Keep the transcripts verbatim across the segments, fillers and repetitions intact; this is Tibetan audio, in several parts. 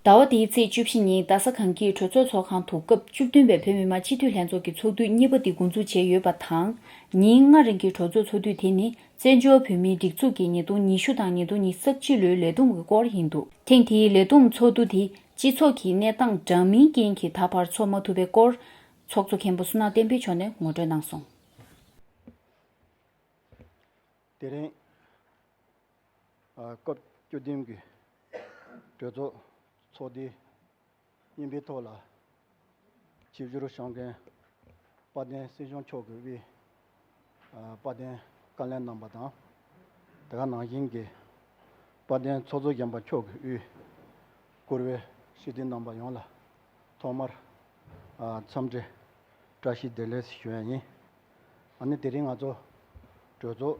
ཟླ་བ་འདིའི་ཚེས་བཅུ་བཞི་ཉིན་རྡ་ས་གངས་སྐྱིད་གྲོས་ཚོགས་ཚོགས་ཁང་དུ་སྐབས་བཅུ་བདུན་པའི་བོད་མི་མང་སྤྱི་འཐུས་ལྷན་ཚོགས་ཀྱི་ཚོགས་དུས་གཉིས་པ་འདི་འགོ་འཛུགས་བྱས་ཡོད་པ་དང་། ཉིན་ལྔ་རིང་གི་གྲོས་ཚོགས་ཚོགས་དུས་དེ་ནི་བཙན་བྱོལ་བོད་མིའི་སྒྲིག་འཛུགས་ཀྱི་ཉིས་སྟོང་ཉི་ཤུ་དང་ཉིས་སྟོང་ཉི་ཤུ་རྩ་གཅིག་ལོའི་ལས་བསྡོམས་ཀྱི་སྐོར་ཡིན་འདུག་ཐེངས་འདིའི་ལས་བསྡོམས་ཚོགས་འདུ་དེ་སྤྱི་ཚོགས་ཀྱི་གནས་སྟངས་འདྲ་མིན་རྐྱེན་གྱིས་ད་བར་ཚོགས་མ་ཐུབ་པའི་སྐོར། ཚོགས་གཙོ་མཁན་པོ་བསོད་ནམས་བསྟན་འཕེལ་མཆོག་ནས་ངོ་སྤྲོད་གནང་སོང་། དེ་རིང་ཨ་སྐབས་བཅུ་བདུན་གྱི་གྲོས་ཚོགས་ཚོགས་འདུའི་སྙིང་པོའི་ཐོག་ལ་ཆིབས་བསྒྱུར་ཞུ་མཁན་དཔལ་ལྡན་སྲིད་སྐྱོང་མཆོག་གིས་དབུས་ཨ་དཔལ་ལྡན་བཀའ་བློན་རྣམ་པ་དང་། དེ་ག་ནང་བཞིན་གྱི་དཔལ་ལྡན་ཚོགས་གཙོ་སྦྱིན་པ་མཆོག་གིས་དབུས་བཀུར་འོས་སྤྱི་འཐུས་རྣམ་པ་ཡོངས་ལ་ཐོག་མར་ཨ་འཚམས་འདྲི་བཀྲ་ཤིས་བདེ་ལེགས་ཞུ་ཡ་ཡིན། ཨ་ནི་དེ་རིང་ང་ཚོ་གྲོས་ཚོགས་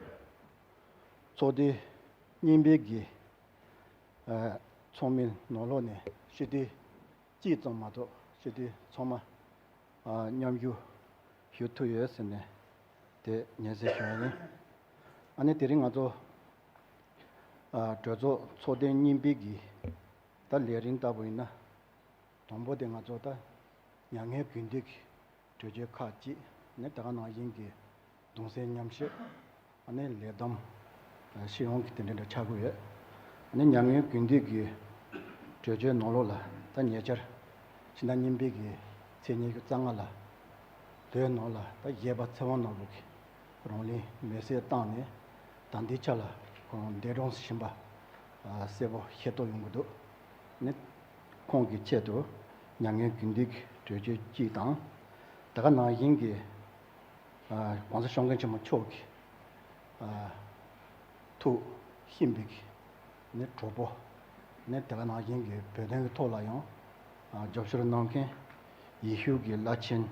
ཚོགས་དུས་གཉིས་པའི་གི་ཨ་ཚོགས་མིའི་ནང་ལོགས་ནས་སྤྱི་འཐུས་གཅིག་ཙམ་མ་གཏོགས་སྤྱི་འཐུས་ཚང་མ་ཨ་མཉམ་ཞུགས་ཞུ་ཐུབ་ཡོད་ཟེར་ནས་དེ་སྙན་སེང་ཞུ་ཡ་ཡིན། ཨ་ནི་དེ་རིང་ང་ཚོ་ཨ་གྲོས་ཚོགས་ཚོགས་ཐེངས་གཉིས་པའི་གི་ད་ལས་རིམ་ལྟ་བུ་ཡིན་ན། དང་པོ་དེ་ང་ཚོ་ད་མྱ་ངན་གུས་འདུད་ཀྱི་གྲོས་ཆོད་ཁག་ཅིག་ནི་ད་ག་ནང་བཞིན་གྱི་གདུང་སེམས་མཉམ་སྐྱེད། ཨ་ནི་ལས་བསྡོམས་ཨ་སྤྱི་ཡོངས་ཀྱི་དེ་འདྲ་འདྲ་ཆགས་ཀྱི་ཡོད། ཨ་ནི་མྱ་ངན་གུས་འདུད་ཀྱི་གྲོས་ཆོད་ནང་ལོགས་ལ་ད་ཉེ་ཆར་ཕྱི་ཟླ་གཉིས་པའི་གི་ཚེས་ཉི་ཤུ་རྩ་ལྔ་ལ་བོད་ནང་ལ་ད་གཞས་པ་ཚེ་དབང་ནོར་བུ་གིས་རང་ལུས་མེར་སྲེག་བཏང་ནས་ད་ལྟའི་ཆ་ལ་ཁོང་འདས་གྲོངས་སུ་ཕྱིན་པ་ཨ་གསལ་པོ་ཤེས་རྟོགས་ཡོང་གི་འདུག་ནི་ཁོང་གི་ཆེད་དུ་མྱ་ངན་གུས་འདུད་ཀྱི་གྲོས་ཆོད་གཅིག་དང་། དེ་ག་ནང་བཞིན་གྱི་ཨ་༸གོང་ས་སྐྱབས་མགོན་ཆེན་པོ་མཆོག་གི་ཨ་ཐུགས་ཤིན་པའི་གི་ནི་གྲོགས་པོ། ནི་དེ་ག་ནང་བཞིན་གྱི་བོད་དོན་གྱི་ཐོག་ལ་ཡང་ཨ་རྒྱབ་སྐྱོར་གནང་མཁན་ཡེ་ཤུ་གི་བླ་ཆེན་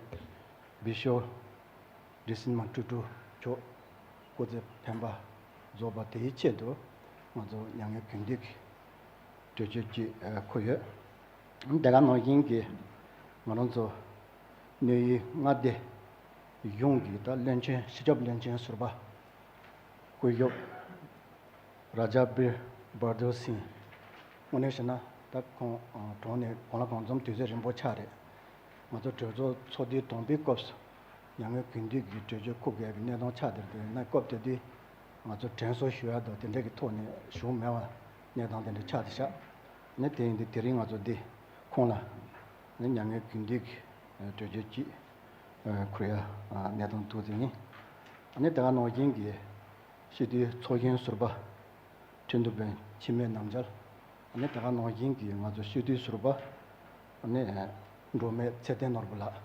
བི་ཤོབ་ཌི་སིན་མ་ཀྲུ་ཀྲུ་མཆོག་སྐུ་ཚེ་ཕན་པ་རྫོགས་པ་དེའི་ཆེད་དུ་ང་ཚོ་མྱ་ངན་གུས་འདུད་ཀྱི་གྲོས་ཆོད་ཅིག་ཨ་འཁོད་ཡོད། དེ་ག་ནང་བཞིན་གྱི་ང་རང་ཚོ་གནས་ཡུལ་མངའ་སྡེ་གཞུང་གི་ད་བློན་ཆེན་སྤྱི་ཁྱབ་བློན་ཆེན་ཟུར་པ་སྐུ་ཞབས་ར་ཇ་བིར་བར་དུ་སིང་། དངོས་གནས་བཤད་ན་ད་ཁོང་གྲོངས་ནས་གང་ལ་གང་འཚམ་དུས་ཚོད་རིང་པོ་ཆགས་རེད། ང་ཚོ་གྲོས་ཚོགས་ཚོགས་དུས་དང་པོའི་སྐབས་སུ་མྱ་ངན་གུས་འདུད་ཀྱི་གྲོས་ཆོད་འཁོད་དགོས་པའི་གནས་སྟངས་ཆགས་བསྡད་དེ་ན། སྐབས་དེ་དུས་ང་ཚོ་དྲན་གསོ་ཞུ་ཡ་དང་དེ་འདྲ་གི་ཐོག་ནས་བྱུང་མེད་པ་གནས་སྟངས་དེ་འདྲ་ཆགས་བསྡད་ཤག་ནི་དེ་ཡིན་དུས་དེ་རིང་ང་ཚོ་འདི་ཁོང་ལ་ནི་མྱ་ངན་གུས་འདུད་ཀྱི་གྲོས་ཆོད་ཅིག་འཁུར་ཡ་གནས་སྟངས་ཐུག་ཚེ་ཡིན། ནི་དེ་ག་ནང་བཞིན་གྱི་སྤྱི་འཐུས་ཚོགས་གཞོན་ཟུར་པ་ཁྲི་འདུ་བན་འཆི་མེད་རྣམ་རྒྱལ། ནི་དེ་ག་ནང་བཞིན་གྱི་ང་ཚོ་སྤྱི་འཐུས་ཟུར་པ་ནི་འགྲོ་མེད་ཚེ་བརྟན་ནོར་བུ་ལགས།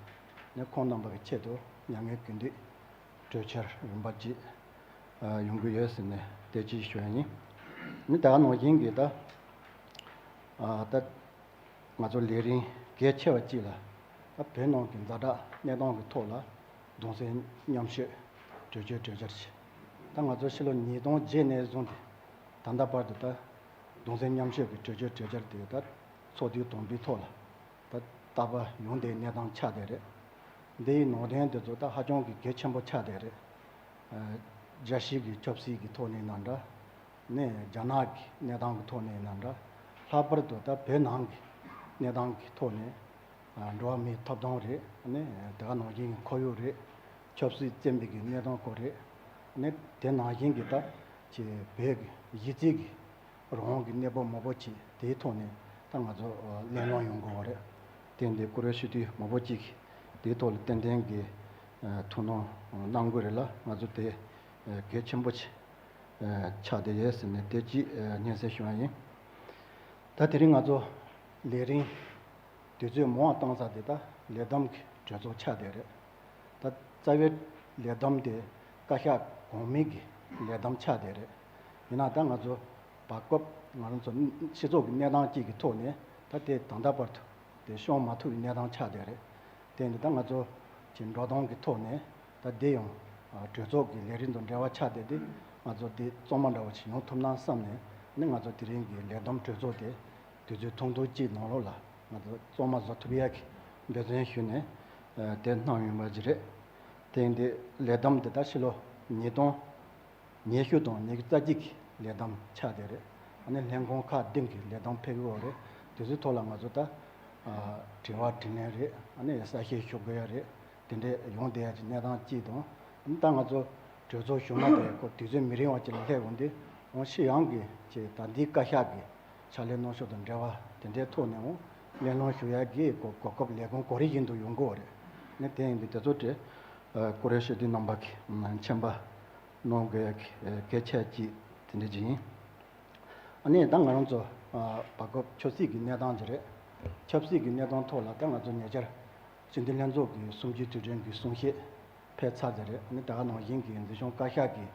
ནི་ཁོང་རྣམ་པ་གི་ཆེད་དུ་མྱ་ངན་གུས་འདུད་གྲོས་འཆར་རིམ་པ་ཅིག་ཡོང་གི་ཡོད་ཟེར་ནས་དེ་ཅིག་ཞུ་ཡ་ཡིན། ནི་དེ་ག་ནང་བཞིན་གྱི་ད་ད་ང་ཚོ་ལས་རིམ་གལ་ཆེ་བ་གཅིག་ལ་ད་བོད་ནང་གི་ཛ་དྲག་གནས་སྟངས་ཀྱི་ཐོག་ལ་གདུང་སེམས་མཉམ་སྐྱེད་གྲོས་ཆོད་གྲོས་འཆར་ཞིག་ད་ང་ཚོ་ཕྱི་ལོ་ཉིས་སྟོང་བརྒྱད་ནས་བཟུང་སྟེ་ད་ལྟ་བར་དུ་ད་གདུང་སེམས་མཉམ་སྐྱེད་ཀྱི་གྲོས་ཆོད་གྲོས་འཆར་དེ་ད་ཚོགས་དུས་དང་པོའི་ཐོག་ལ་ད་བསྟར་བ་ཡོང་བསྡད་གནས་སྟངས་ཆགས་བསྡད་རེད། འདི་ཡི་ནང་དོན་དེ་ཚོ་ད་ཧ་ཅང་གི་གལ་ཆེན་པོ་ཆགས་བསྡད་རེད། རྒྱལ་སྤྱི་གི་ཆབ་སྲིད་ཀྱི་ཐོག་ནས་ཡིན་ན་འདྲ། ནས་རྒྱ་ནག་གི་གནས་སྟངས་ཀྱི་ཐོག་ནས་ཡིན་ན་འདྲ། ལྷག་པར་དུ་ད་བོད་ནང་གི་གནས་སྟངས་ཀྱི་ཐོག་ནས་འགྲོ་བ་མིའི་ཐོབ་ཐང་རེད། ནས་དེ་ག་ནང་བཞིན་གྱི་ཁོར་ཡུག་རེད། ཆབ་སྲིད་བཙན་པོའི་གི་གནས་སྟངས་སྐོར་རེད། ནས་དེ་ནང་བཞིན་གྱི་ད་ཅིག་བོད་ཀྱི་གཞི་རྩའི་གི་རང་དབང་གི་གནས་བབ་མང་པོ་ཅིག་དེའི་ཐོག་ནས་ད་ང་ཚོ་གླེང་སློང་ཡོང་དགོས་པ་རེད། དེ་འདི་བཀུར་འོས་སྤྱི་འཐུས་མང་པོ་ཅིག་དེའི་ཐོག་ལ་ཏན་ཏན་གྱི་ཐུགས་སྣང་གནང་དགོས་རེད་ལ། ང་ཚོ་དེ་གལ་ཆེན་པོ་ཅིག་ཆགས་བསྡད་ཡོད་ཟེར་ནས་དེ་ཅིག་སྙན་སེང་ཞུ་བ་ཡིན། ད་དེ་རིང་ང་ཚོ་ལས་རིམ་དུས་ཚོད་མང་བ་བཏང་ས་དེ་ད་ལས་བསྡོམས་ཀྱི་གྲོས་ཚོགས་ཆགས་བསྡད་རེད། ད་རྩ་བའི་ལས་བསྡོམས་དེ་བཀའ་ཤག་གོང་མའི་གི་ལས་བསྡོམས་ཆགས་བསྡད་རེད། ཡིན་ན་ད་ང་ཚོ་བར་སྐབས་ང་རང་ཚོ་སྤྱི་ཚོགས་ཀྱི་གནས་སྟངས་གཅིག་གི་ཐོག་ནས་ད་དེ་ད་ལྟ་བར་དུ་དེ་བཤད་མ་ཐུབ་པའི་གནས་སྟངས་ཆགས་བསྡད་རེད། དེ་ནི་ད་ང་ཚོ་གི་འགྲོ་སྟངས་ཀྱི་ཐོག་ནས་ད་དེ་ཡང་གྲོས་ཚོགས་ཀྱི་ལས་རིམ་དང་འབྲེལ་བ་ཆགས་བསྡད་དེ་ང་ཚོ་དེ་གཙང་མ་འདྲ་བོ་ཞིག་ཡོང་ཐུབ་ན་བསམ་ནས་ནི་ང་ཚོ་དེ་རིང་གི་ལས་བསྡོམས་གྲོས་ཚོགས་དེ་དུས་ཚོད་ཐུང་ཐུང་གཅིག་ནང་ལོགས་ལ་ང་ཚོ་གཙང་མ་བཟོ་ཐུབ་ཡག་གི་འབད་བརྩོན་ཞུས་ནས་དེ་གནང་ཡོང་བ་ཞིག་རེད། དེ་ཡིན་དུས་ལས་བསྡོམས་དེ་ད་ཕྱི་ལོ་ཉིས་སྟོང་ཉི་ཤུ་དང་ཉི་ཤུ་རྩ་གཅིག་གི་ལས་བསྡོམས་ཆགས་བསྡད་རེད། ཨ་ནི་ལྷན་ཁང་ཁག་བདུན་གྱི་ལས་བསྡོམས་ཕེབས་ཀྱི་ཡོད་རེད། དེ་ཚོའི་ཐོག་ལ་ང་ཚོ་ད་དྲི་བ་དྲིས་ལན་རེད། ཨ་ནི་གསལ་བཤད་ཞུ་དགོས་ཡ་རེད། དེ་འདྲས་ཡོང་བསྡད་ཡ་གི་གནས་སྟངས་གཅིག་དང་། ཨ་ནི་ད་ང་ཚོ་གྲོས་ཚོགས་བཞུགས་མ་དེ་ཁོ་དུས་ཚོད་མི་རིང་བ་ཅིག་ལ་སླེབས་འོང་དུས་འོང་ཕྱི་ཡང་གི་ཅིག་ད་ལྟའི་བཀའ་ཤག་གི་ཕྱག་ལས་གནང་ཕྱོགས་དང་འབྲེལ་བ་དེ་འདྲའི་ཐོག་ནས་འོང་གླེང་སློང་ཞུ་ཡ་གི་གོ་གོ་སྐབས་ལས་ཁུངས་གོ་རིམ་བཞིན་དུ་ཡོང་གི་ཡོད་རེད། ནི་དེ་ཡིན་དུས་དེ་ཚོ་དེ་ཀུ་རེ་ཤེས་ལྡན་རྣམ་པ་གི་མཆན་པ་གནང་དགོས་ཡ་གི་གལ་ཆེ་གཅིག་དེ་འདྲ་ཅིག་ཡིན། ཨ་ནི་ད་ང་རང་ཚོ་ཨ་བར་སྐབས་ཆབ་སྲིད་ཀྱི་གནས་སྟངས་ཅིག་རེད། ཆབ་སྲིད་ཀྱི་གནས་སྟངས་ཐོག་ལ་ད་ང་ཚོ་ཉེ་ཆར་སྤྱི་འཐུས་ལྷན་ཚོགས་ཀྱི་གསུམ་བཅུའི་དུས་དྲན་གྱི་གསུང་བཤད་ཕེབས་ཚར་ཚར་རེད། ཨ་ནི་ད་ག་ནང་བཞིན་གྱི་འཛིན་སྐྱོང་བཀའ་ཤག་གི་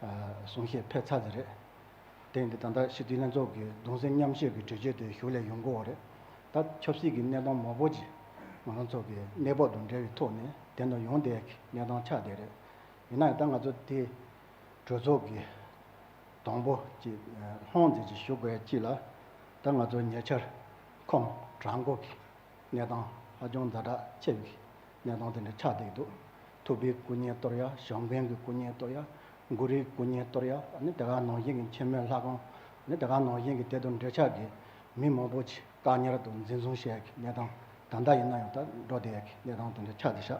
ཨ་གསུང་བཤད་ཕེབས་ཚར་ཚར་རེད། དེ་ཡིན་དུས་ད་ལྟ་སྤྱི་འཐུས་ལྷན་ཚོགས་ཀྱི་གདུང་སེམས་མཉམ་སྐྱེད་ཀྱི་གྲོས་ཆོད་དེ་ཞུ་ལས་ཡོང་གི་ཡོད་རེད། ད་ཆབ་སྲིད་ཀྱི་གནས་སྟངས་མང་པོ་ཅིག་ང་རང་ཚོ་གི་གནས་བབ་དང་འབྲེལ་བའི་ཐོག་ནས་དེ་འདྲ་ཡོང་བསྡད་ཀྱི་གནས་སྟངས་ཆགས་བསྡད་རེད། ཡིན་ན་ཡང་ད་ང་ཚོ་དེ་གྲོས་ཚོགས་ཀྱི་དང་པོ་ཅིག་ལྷུང་མཛད་ཅིག་ཞུ་དགོས་ཡ་གཅིག་ལ། ད་ང་ཚོ་ཉེ་ཆར་ཁོང་དྲང་པོ་གི་གནས་སྟངས་ཧ་ཅང་ཛ་དྲག་ཆེ་བའི་གནས་སྟངས་དེ་འདྲ་ཆགས་བསྡད་འདུག་ཐུབ་པའི་སྐུ་ངལ་གཏོར་ཡ། ཞང་ཀན་གྱི་སྐུ་ངལ་གཏོར་ཡ། གུ་རུའི་སྐུ་ངལ་གཏོར་ཡ། ཨ་ནི་དེ་ག་ནང་བཞིན་གྱི་འཆི་མེད་ལྷ་ཁང་། ཨ་ནི་དེ་ག་ནང་བཞིན་གྱི་དེ་དང་འབྲེལ་ཆགས་ཀྱི་མི་མང་པོ་ཅིག་བཀག་ཉར་དང་འཛིན་བཟུང་བྱས་ཀྱི་གནས་སྟངས་ད་ལྟ་ཡིན་ན་ཡང་ད་འགྲོ་བསྡད་ཀྱི་གནས་སྟངས་དེ་འདྲ་ཆགས་བསྡད་ཤག་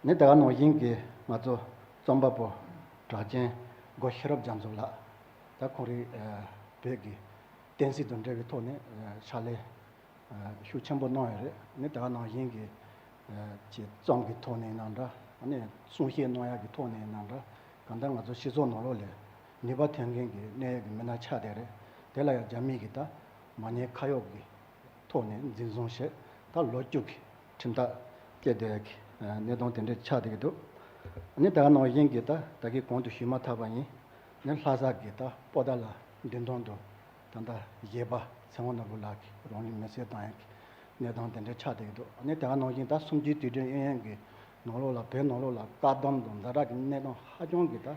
ནི་དེ་ག་ནང་བཞིན་གྱི་ང་ཚོ་རྩོམ་པ་པོ་གྲགས་ཅན་སྒོ་ཤེས་རབ་རྒྱ་མཚོ་ལགས། ད་ཁོང་རེད། ཨ་བོད་ཀྱི་བསྟན་སྲིད་དང་འབྲེལ་བའི་ཐོག་ནས་ཨ་ཕྱག་ལས་ཨ་ཤུགས་ཆེན་པོ་གནང་ཡོད་རེད། ནི་དེ་ག་ནང་བཞིན་གྱི་ཨ་ཅིག་རྩོམ་གྱི་ཐོག་ནས་ཡིན་ན་འདྲ། ཨ་ནི་གསུང་བཤད་གནང་ཡག་གི་ཐོག་ནས་ཡིན་ན་འདྲ། གང་ལྟར་ང་ཚོ་སྤྱི་ཚོགས་ནང་ལོགས་ལ་ནུས་པ་ཐོན་མཁན་གྱི་གནད་ཡོད་ཀྱི་མི་སྣ་ཆགས་བསྡད་རེད། དེ་ལ་ཡང་རྒྱ་མི་གིས་ད་མ་ཉེས་ཁ་གཡོགས་ཀྱི་ཐོག་ནས་འཛིན་བཟུང་བྱས། ད་ལོ་བཅུ་གི་ཁྲིམས་ཐག་བཅད་བསྡད་ཀྱི་གནད་དོན་དེ་འདྲ་ཆགས་བསྡད་ཀྱི་འདུག་ཨ་ནི་ད་ག་ནང་བཞིན་གྱི་ད་ད་གིན་གོང་དུ་ཞུས་མ་ཐག་པ་ཡིན། ནི་ལྷ་ས་གི་ད་པོ་ཏཱ་ལ་མདུན་ཐང་དུ་ད་ལྟ་གཞས་པ་ཚེ་དབང་ནོར་བུ་ལགས་ཀྱིས་རང་ལུས་མེར་སྲེག་བཏང་ཡག་གི་གནས་སྟངས་དེ་འདྲ་ཆགས་བསྡད་ཀྱི་འདུག་ཨ་ནི་དེ་ག་ནང་བཞིན་ད་གསུམ་བཅུའི་དུས་དྲན་གཡས་གཡོན་གྱི་ནང་ལོགས་ལ་བོད་ནང་ལོགས་ལ་བཀག་སྡོམ་དང་ཛ་དྲག་གི་གནས་སྟངས་ཧ་ཅང་གི་ད་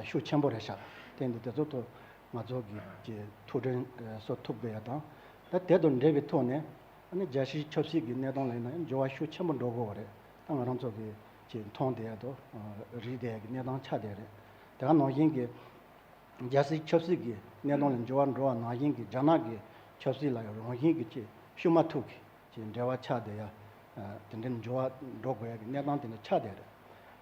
ཤུགས་ཆེན་པོ་རེད་ཤག་དེ་འདི་དེ་ཚོ་ཐོག་ང་ཚོ་གི་ཀྱི་ཐུགས་དྲན་གསོ་ཐུབ་དགོས་ཡ་དང་། ད་དེ་དང་འབྲེལ་བའི་ཐོག་ནས་ཨ་ནི་རྒྱལ་སྤྱིའི་ཆབ་སྲིད་ཀྱི་གནས་སྟངས་ལ་ཡིན་ན་ཡང་འགྱུར་བ་ཤུགས་ཆེན་པོ་འགྲོ་དགོས་པ་རེད། ད་ང་རང་ཚོ་གི་ཀྱི་མཐོང་བསྡད་ཡ་དང་རིག་བསྡད་ཡ་གི་གནས་སྟངས་ཆགས་བསྡད་རེད། དེ་ག་ནང་བཞིན་གྱི་རྒྱལ་སྲིད་ཆབ་སྲིད་ཀྱི་གནས་སྟངས་ལ་འགྱུར་བ་འགྲོ་བ་ནང་བཞིན་གྱི་རྒྱ་ནག་གི་ཆབ་སྲིད་ལ་ཡང་རང་བཞིན་གྱི་ཆེས་ཤུགས་མ་ཐུག་གི་ཀྱི་འབྲེལ་བ་ཆགས་བསྡད་ཡ། དེ་འདྲའི་འགྱུར་བ་འགྲོ་དགོས་ཡ་གི་གནས་སྟངས་དེ་འདྲ་ཆགས་བསྡད་རེད།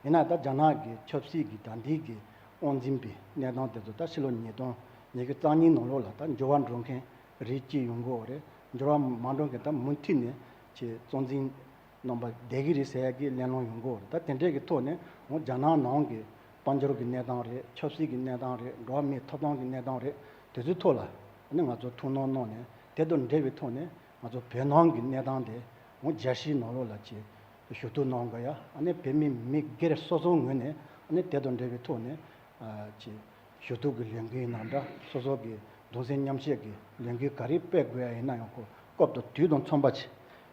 ཡིན་ན་ད་རྒྱ་ནག་གི་ཆབ་སྲིད་ཀྱི་ད་ལྟའི་གི་དབང་འཛིན་པའི་གནས་སྟངས་དེ་ཚོ་ད་ཕྱི་ལོ་ཉིས་སྟོང་ཉི་ཤུ་རྩ་གཉིས་ནང་ལོགས་ལ་ད་འགྱུར་བ་འགྲོ་མཁན་རིགས་གཅིག་ཡོང་གི་ཡོད་རེད། འགྱུར་བ་མ་འགྲོ་མཁན་ད་མུ་མཐུད་ནས་ཀྱི་གཙོ་འཛིན་རྣམ་པ་བསྡད་ཀྱི་རེད་ཟེར་ཡ་གི་གླེང་སློང་ཡོང་གི་ཡོད་རེད། ད་དེ་འདྲའི་གི་ཐོག་ནས་འོ་རྒྱ་ནག་ནང་གི་དཔལ་འབྱོར་གྱི་གནས་སྟངས་རེད། ཆབ་སྲིད་ཀྱི་གནས་སྟངས་རེད། འགྲོ་བ་མིའི་ཐོབ་ཐང་གི་གནས་སྟངས་རེད། དེ་ཚོའི་ཐོག་ལ་ཨ་ནི་ང་ཚོ་ཐུགས་སྣང་གནང་ནས་དེ་དང་འབྲེལ་བའི་ཐོག་ནས་ང་ཚོ་བོད་ནང་གི་གནས་སྟངས་དེ་འོ་རྒྱལ་སྤྱིའི་ནང་ལོགས་ལ་ཅིག་ཞུ་གཏུག་གནང་དགོས་ཡ། ཨ་ནི་བོད་མི་མི་སྒེར་སོ་སོའི་ངོས་ནས་ཨ་ནི་དེ་དང་འབྲེལ་བའི་ཐོག་ནས་ཨ་ཅིག་ཞུ་གཏུག་གི་ལས་འགུལ་ཡིན་ན་འདྲ། སོ་སོ་གི་གདུང་སེམས་མཉམ་སྐྱེད་ཀྱི་ལས་འགུལ་ག་རེ་སྤེལ་དགོས་ཡ་ཡིན་ན་ཡང་ཁོ་སྐབས་དང་དུས་དང་མཚུངས་པ་ཅིག་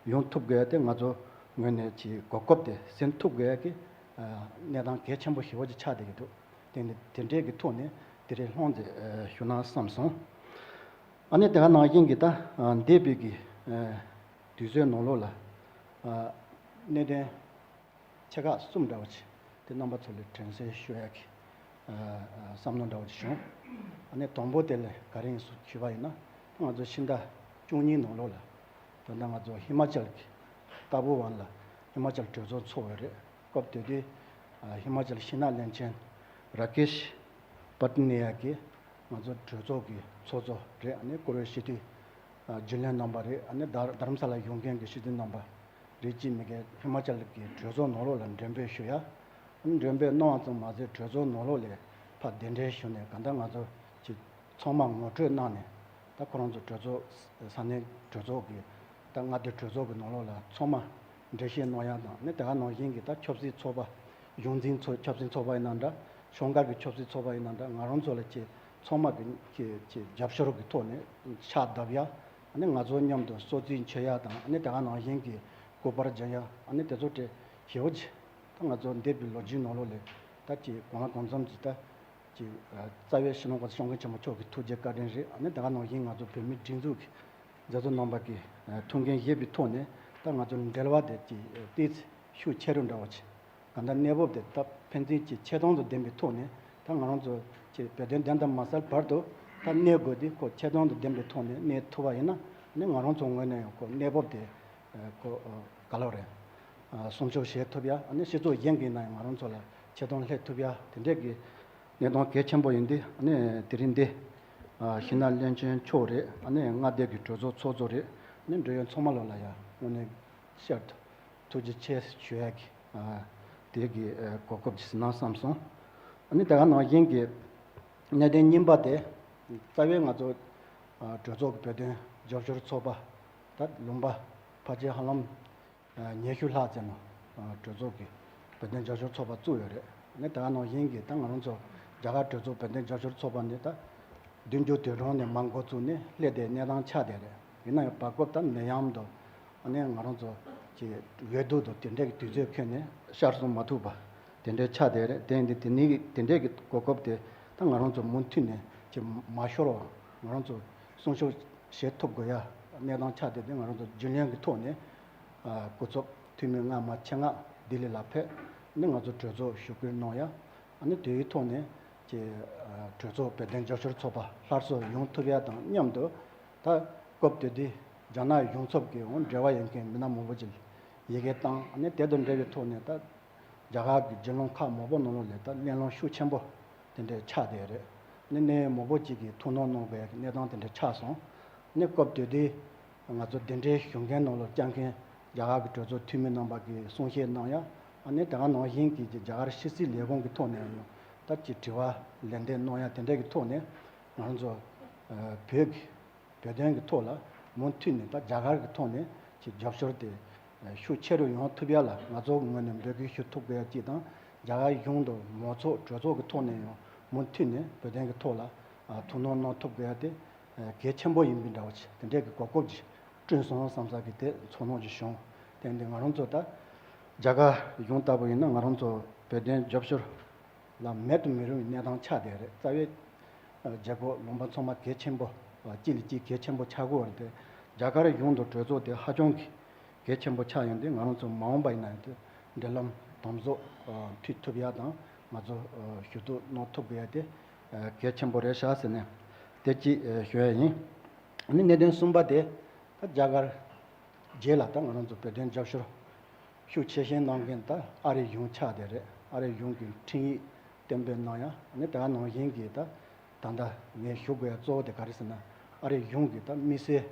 ཡོང་ཐུབ་དགོས་ཡ་དེ་ང་ཚོ་ངོས་ནས་ཅིག་གོ་སྐབས་དེ་ཟིན་ཐུབ་དགོས་ཡ་གི་ཨ་གནས་སྟངས་གལ་ཆེན་པོ་ཞེ་པོ་ཅིག་ཆགས་བསྡད་ཀྱི་འདུག་དེ་ནི་དེ་འདྲའི་གི་ཐོག་ནས་དེ་རིང་ལྷུང་མཛད་ཞུ་ན་བསམ་སོང་། ཨ་ནི་དེ་ག་ནང་བཞིན་གྱི་ད་འདས་པའི་གི་དུས་ཚོད་ནང་ལོགས་ལ་གནད་དོན་ཆེ་ཁག་གསུམ་འདྲ་བོ་ཅིག་དེ་རྣམ་པ་ཚོ་ལ་དྲན་གསོ་ཞུ་ཡག་གི་བསམ་བློ་འདྲ་བོ་ཅིག་བྱུང་། ཨ་ནི་དང་པོ་དེ་ལ་ག་རེ་ཡིན་ཞུས་པ་ཡིན་ན། ང་ཚོ་ཕྱི་ཟླ་བཅུ་གཉིས་ནང་ལོགས་ལ་ད་ལྟ་ང་ཚོ་ཧི་མ་ཅལ་གྱི་ཏཱ་བུ་ཝན་ལ་ཧི་མ་ཅལ་གྲོས་ཚོགས་ཚོགས་ཡོད་རེད། སྐབས་དེ་དུས་ཧི་མ་ཅལ་ཤིན་ན་བློན་ཆེན་ར་ཀེཤ་པ་ཏི་ནི་ཡ་གིས་ང་ཚོ་གྲོས་ཚོགས་ཀྱི་ཚོགས་གཙོ་རེད། ཨ་ནི་བཀུར་འོས་སྤྱི་འཐུས་རྒྱུན་ལས་རྣམ་པ་རེད། ཨ་ནི་དྷ་རམ་ས་ལ་ཡོང་མཁན་གྱི་སྤྱི་འཐུས་རྣམ་པ་རེད། ཅིག་མི་སྒེར་ཧི་མ་ཅལ་གྱི་གྲོས་ཚོགས་ནང་ལོགས་ལ་མགྲོན་འབོད་ཞུ་ཡ། ཨ་ནི་མགྲོན་འབོད་གནང་བ་ཙམ་མ་ཟད་གྲོས་ཚོགས་ནང་ལོགས་ལ་ཕར་གདན་འདྲེན་ཞུས་ནས་གང་ལྟར་ང་ཚོ་ཅིག་ཚང་མ་ངོ་སྤྲོད་གནང་ནས། ད་ཁོ་རང་ཚོ་གྲོས་ཚོགས་ས་གནས་གྲོས་ཚོགས་ཀྱི་ད་མངའ་སྡེ་གྲོས་ཚོགས་ཀྱི་ནང་ལོགས་ལ་ཚང་མ་འགྲེལ་བཤད་གནང་ཡ་དང་། ཨ་ནི་དེ་ག་ནང་བཞིན་གྱི་ད་ཆབ་སྲིད་ཚོགས་པ་གཞུང་འཛིན་ཚོགས་ཆབ་སྲིད་ཚོགས་པ་ཡིན་ན་འདྲ། གཞུང་སྒེར་གྱི་ཆབ་སྲིད་ཚོགས་པ་ཡིན་ན་འདྲ། ང་རང་ཚོ་ལ་ཅིག་ཚང་མ་གི་ཅིག་ཅིག་རྒྱབ་སྐྱོར་གྱི་ཐོག་ནས་ཕྱག་བརྡབ་ཡ། ཨ་ནི་ང་ཚོ་མཉམ་དུ་གསོལ་ཚིགས་མཆོད་ཡ་དང་། ཨ་ནི་དེ་ག་ནང་བཞིན་གྱི་སྐུ་པར་སྦྱང་ཡ། ཨ་ནི་དེ་ཚོ་དེ་ཞེ་པོ་ཅིག་ད་ང་ཚོ་འདས་པའི་ལོ་རྒྱུས་ནང་ལོགས་ལ་ད་ཅིག་གང་ལ་གང་འཚམ་ཅིག་ད་ཅིག་རྩ་བའི་སྤྱི་ནོར་གོང་ས་སྐྱབས་མགོན་ཆེན་པོ་མཆོག་གི་ཐུགས་རྗེ་བཀའ་དྲིན་རེད། ཨ་ནི་དེ་ག་ནང་བཞིན་ང་ཚོ་བོད་མིའི་སྒྲིག་འཛུགས་ཀྱི་མཛད་གཙོ་རྣམ་པ་གི་ཐུགས་འགན་བཞེས་པའི་ཐོག་ནས་ད་ང་ཚོ་འབྲེལ་བ་དེ་ཅིག་ཏོག་ཙམ་ཤུགས་ཆེ་རུ་འདྲ་བོ་ཅིག་གང་ལྟར་གནས་བབ་དེ་ད་ཕན་ཚུན་གྱི་ཆེ་མཐོང་དང་ལྡན་པའི་ཐོག་ནས་ད་ང་རང་ཚོ་ཀྱི་བོད་དོན་བདེན་དང་མ་གསལ་བར་དུ་ད་གནས་དགོས་དུས་ཁོ་ཆེ་མཐོང་དང་ལྡན་པའི་ཐོག་ནས་གནས་ཐུབ་པ་ཡིན་ན་ ནི་ང་རང་ཚོ་ངོས་ནས་ཡང་ཁོ་གནས་བབ་དེ་ཁོ་ག་ལབ་རེད། སྲུང་སྐྱོབ་བྱེད་ཐུབ་ཡ། ནི་སྤྱི་ཚོགས་གཞན་གྱི་ནང་ཡང་ང་རང་ཚོ་ལ་ཆེ་མཐོང་སླེབས་ཐུབ་ཡ་དེ་འདྲས་ཀྱི་གནས་སྟངས་གལ་ཆེན་པོ་ཡིན་དུས། ནི་དེ་རིང་འདི་གཞིས་སྣེ་བློན་ཆེན་མཆོག་རེད། ནི་མངའ་སྡེ་གི་གྲོས་ཚོགས་ཚོགས་གཙོ་རེད། ནི་འབྲེལ་ཡོད་ཚང་མ་ལོ་ལ་ཡ་དངོས་གནས་ཤར་དུ་ཐུགས་རྗེ་ཆེ་ཞུ་ཡ་གི་དེ་གི་གོ་སྐབས་ཅིག་ཟིན་ན་བསམ་སོང་། ནི་དེ་ག་ནང་བཞིན་གྱི་གནད་དོན་གཉིས་པ་དེ་རྩ་བའི་ང་ཚོ་གྲོས་ཚོགས་ཀྱི་བོད་དོན་རྒྱབ་སྐྱོར་ཚོགས་པ་ད་ལུང་པ་ཕལ་ཆེར་ཧ་ལམ་ཉི་ཤུ་ལྷག་ཙམ་ནང་གྲོས་ཚོགས་ཀྱི་བོད་དོན་རྒྱབ་སྐྱོར་ཚོགས་པ་བཙུགས་ཡོད་རེད། ནི་དེ་ག་ནང་བཞིན་གྱི་ད་ང་རང་ཚོ་རྒྱ་གར་གྲོས་ཚོགས་བོད་དོན་རྒྱབ་སྐྱོར་ཚོགས་པ་ནི་ད་བདུན་ཅུ་དོན་གྲངས་ནས་མར་འགོ་བཙུགས་ནས་སླེབས་བསྡད་གནས་སྟངས་ཆགས་བསྡད་རེད། ཡིན་ན་ཡང་བར་སྐབས་ད་ནད་ཡམས་དང་ཨ་ནི་ང་རང་ཚོ་གི་འོས་བསྡུ་དང་དེ་འདྲའི་གི་དུས་ཚོད་འཁྱོལ་ནས་ཤར་སོང་མ་ཐུབ་པ་དེ་འདྲའི་ཆགས་བསྡད་རེད། དེ་ཡིན་དུས་དེ་ནི་དེ་འདྲའི་གི་གོ་སྐབས་དེ་ད་ང་རང་ཚོ་མུ་མཐུད་ནས་ཀྱི་མ་ཤོར་བ་ང་རང་ཚོ་སྲུང་སྐྱོབ་བྱེད་ཐུབ་དགོས་ཡ་གནས་སྟངས་ཆགས་བསྡད་དེ། ང་རང་ཚོ་རྒྱུན་ལས་ཀྱི་ཐོག་ནས་སྐུ་ཚབ་འཐུས་མི་སྔ་མ་ཆེད་མངགས་ལྡི་ལི་ལ་ཕེབས་ནས་ང་ཚོ་གྲོས་ཚོགས་ཞུ་སྐུལ་གནང་ཡ། ཨ་ནི་དེའི་ཐོག་ནས་ཀྱི་གྲོས་ཚོགས་བོད་དོན་རྒྱབ་སྐྱོར་ཚོགས་པ་སླར་གསོ་ཡོང་ཐུབ་ཡ་དང་མཉམ་དུ། ད་སྐབས་དེ་དུས་རྒྱ་ནག་གཞུང་ཚབ་ཀྱི་འོང་འབྲེལ་བ་ཡོད་མཁན་མི་སྣ་མང་པོ་ཅིག་ཡི་གེ་བཏང་། ཨ་ནི་དེ་དང་འབྲེལ་བའི་ཐོག་ནས་ད་རྒྱ་གར་གྱི་རྒྱལ་ཡོངས་ཁག་མང་པོ་ནང་ལོགས་ལ་ད་གླེང་སློང་ཤུགས་ཆེན་པོ་དེ་འདྲ་ཆགས་བསྡད་རེད། ཨ་ནི་གནད་ཡོད་མང་པོ་ཅིག་གིས་ཐུགས་སྣང་གནང་དགོས་ཡ་གི་གནས་སྟངས་དེ་འདྲ་ཆགས་སོང་། ཨ་ནི་སྐབས་དེ་དུས་ང་ཚོ་དེ་འདྲའི་ཞུ་མཁན་ནང་ལ་བཅར་མཁན་རྒྱ་གར་གྱི་གྲོས་ཚོགས་འཐུས་མི་རྣམ་པ་གིས་གསུང་བཤད་གནང་ཡ། ཨ་ནི་དེ་ག་ནང་བཞིན་གྱི་རྒྱ་གར་ཕྱི་སྲིད་ལས་ཁུངས་ཀྱི་ཐོག་ནས་ཡང་ད་ཅིག་དྲི་བ་ལན་འདེབས་གནང་ཡ་དེ་འདྲ་གི་ཐོག་ནས་ང་རང་ཚོ་བོད་ཀྱི་བོད་དོན་གྱི་ཐོག་ལ་མུ་མཐུད་ནས་ད་རྒྱ་གར་གྱི་ཐོག་ནས་ཀྱི་རྒྱབ་སྐྱོར་དེ་ཤུགས་ཆེ་རུ་ཡོང་ཐུབ་ཡ་ལ་ང་ཚོ་ངོས་ནས་འབོད་སྐུལ་ཞུ་ཐུབ་དགོས་ཡ་གཅིག་དང་། རྒྱ་གར་གཞུང་དང་མང་ཚོགས་གྲོས་ཚོགས་ཀྱི་ཐོག་ནས་ཡང་མུ་མཐུད་ནས་བོད་དོན་གྱི་ཐོག་ལ་ཐུགས་སྣང་གནང་ཐུབ་དགོས་ཡ་དེ་གལ་ཆེན་པོ་ཡིན་པའི་འདྲ་བ་ཅིག་དེ་འདྲའི་གི་གོ་སྐབས་ཅིག་བསྐྲུན་སོང་བསམ་ས་གི་དེ་ཚོར་སྣང་ཅིག་བྱུང་། དེ་འདི་ང་རང་ཚོ་ད་རྒྱ་གར་གཞུང་ལྟ་བུ་ཡིན་ན་ང་རང་ཚོ་བོད་དོན་རྒྱབ་སྐྱོར་ལ་མེད་དུ་མི་རུང་བའི་གནས་སྟངས་ཆགས་བསྡད་རེད། རྩ་བའི་བྱེད་སྒོ་ལུང་པ་ཚང་མ་གལ་ཆེན་པོ་གཅིག་ལས་གཅིག་གལ་ཆེན་པོ་ཆགས་ཀྱི་ཡོད་རེད་དེ། རྒྱ་གར་གཞུང་དང་གྲོས་ཚོགས་དེ་ཧ་ཅང་གི་གལ་ཆེན་པོ་ཆགས་ཡོང་དུས་ང་རང་ཚོ་མ་འོངས་པ་ཡིན་ན་ཡང་དེ་འབྲེལ་ལམ་དམ་ཟབ་མཐུད་ཐུབ་ཡ་དང་ང་ཚོ་ཞུ་གཏུག་གནང་ཐུབ་དགོས་ཡ་དེ་གལ་ཆེན་པོ་རེད་ཤག་ཟེར་ནས་དེ་གཅིག་ཞུ་ཡ་ཡིན། ཨ་ནི་གནད་དོན་གསུམ་པ་དེ་ད་རྒྱ་གར་རྗེས་ལ་ད་ང་རང་ཚོ་བོད་དོན་རྒྱབ་སྐྱོར་ཤུགས་ཆེ་ཤོས་གནང་མཁན་ད་ཨ་རིའི་གཞུང་ཆགས་བསྡད་རེད། ཨ་རིའི་གཞུང་གི་འཕྲིན་ཡིག་གཏན་འབེབས་གནང་ཡ། ཨ་ནི་དེ་ག་ནང་བཞིན་གྱི་ད་ད་ལྟ་ངས་ཞུ་དགོས་ཡ་གཙོ་བོ་དེ་ག་རེ་ཟེར་ན། ཨ་རིའི་གཞུང་གི་ད་དམིགས་བསལ་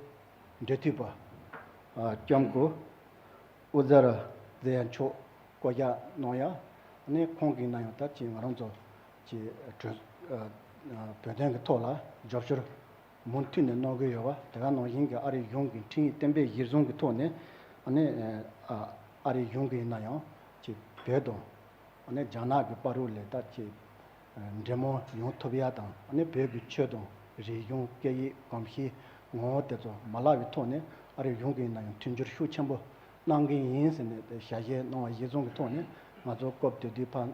འབྲེལ་མཐུད་པ་ཨ་ལྕམ་སྐུ་ཨུ་ཛ་ར་ཛེ་ཡ་མཆོག་བསྐོ་གཞག་གནང་ཡ། ཨ་ནི་ཁོང་གིས་ན་ཡང་ད་ཅིག་ང་རང་ཚོ་ཀྱི་གྲོས་ཨ་ཨ་བོད་དོན་གྱི་ཐོག་ལ་རྒྱབ་སྐྱོར་མུ་མཐུད་ནས་གནང་གི་ཡོད་པ། དེ་ག་ནང་བཞིན་གྱི་ཨ་རིའི་གཞུང་གི་འཕྲིན་ཡིག་གཏན་འབེབས་གཞིར་བཟུང་གི་ཐོག་ནས་ཨ་ནི་ཨ་ཨ་རིའི་གཞུང་གི་ཡིན་ན་ཡང་ཀྱི་བོད་དང་ཨ་ནི་རྒྱ་ནག་གི་བར་དུ་ལས་ད་ཀྱི་འབྲེལ་མོལ་ཡོང་ཐུབ་ཡ་དང་། ཨ་ནི་བོད་ཀྱི་ཆོས་དང་རིག་གཞུང་སྐད་ཡིག་གོམས་གཤིས་ངོ་བོ་དེ་ཚོ་མ་བརླག་པའི་ཐོག་ནས་ཨ་རིའི་གཞུང་གི་ཡིན་ན་ཡང་མཐུན་འགྱུར་ཤུགས་ཆེན་པོ་གནང་གི་ཡིན་ཟེར་ནས་ཞལ་བཞེས་གནང་བ་གཞིར་བཟུང་གི་ཐོག་ནས་ང་ཚོ་སྐབས་དེ་དུས་ཕར་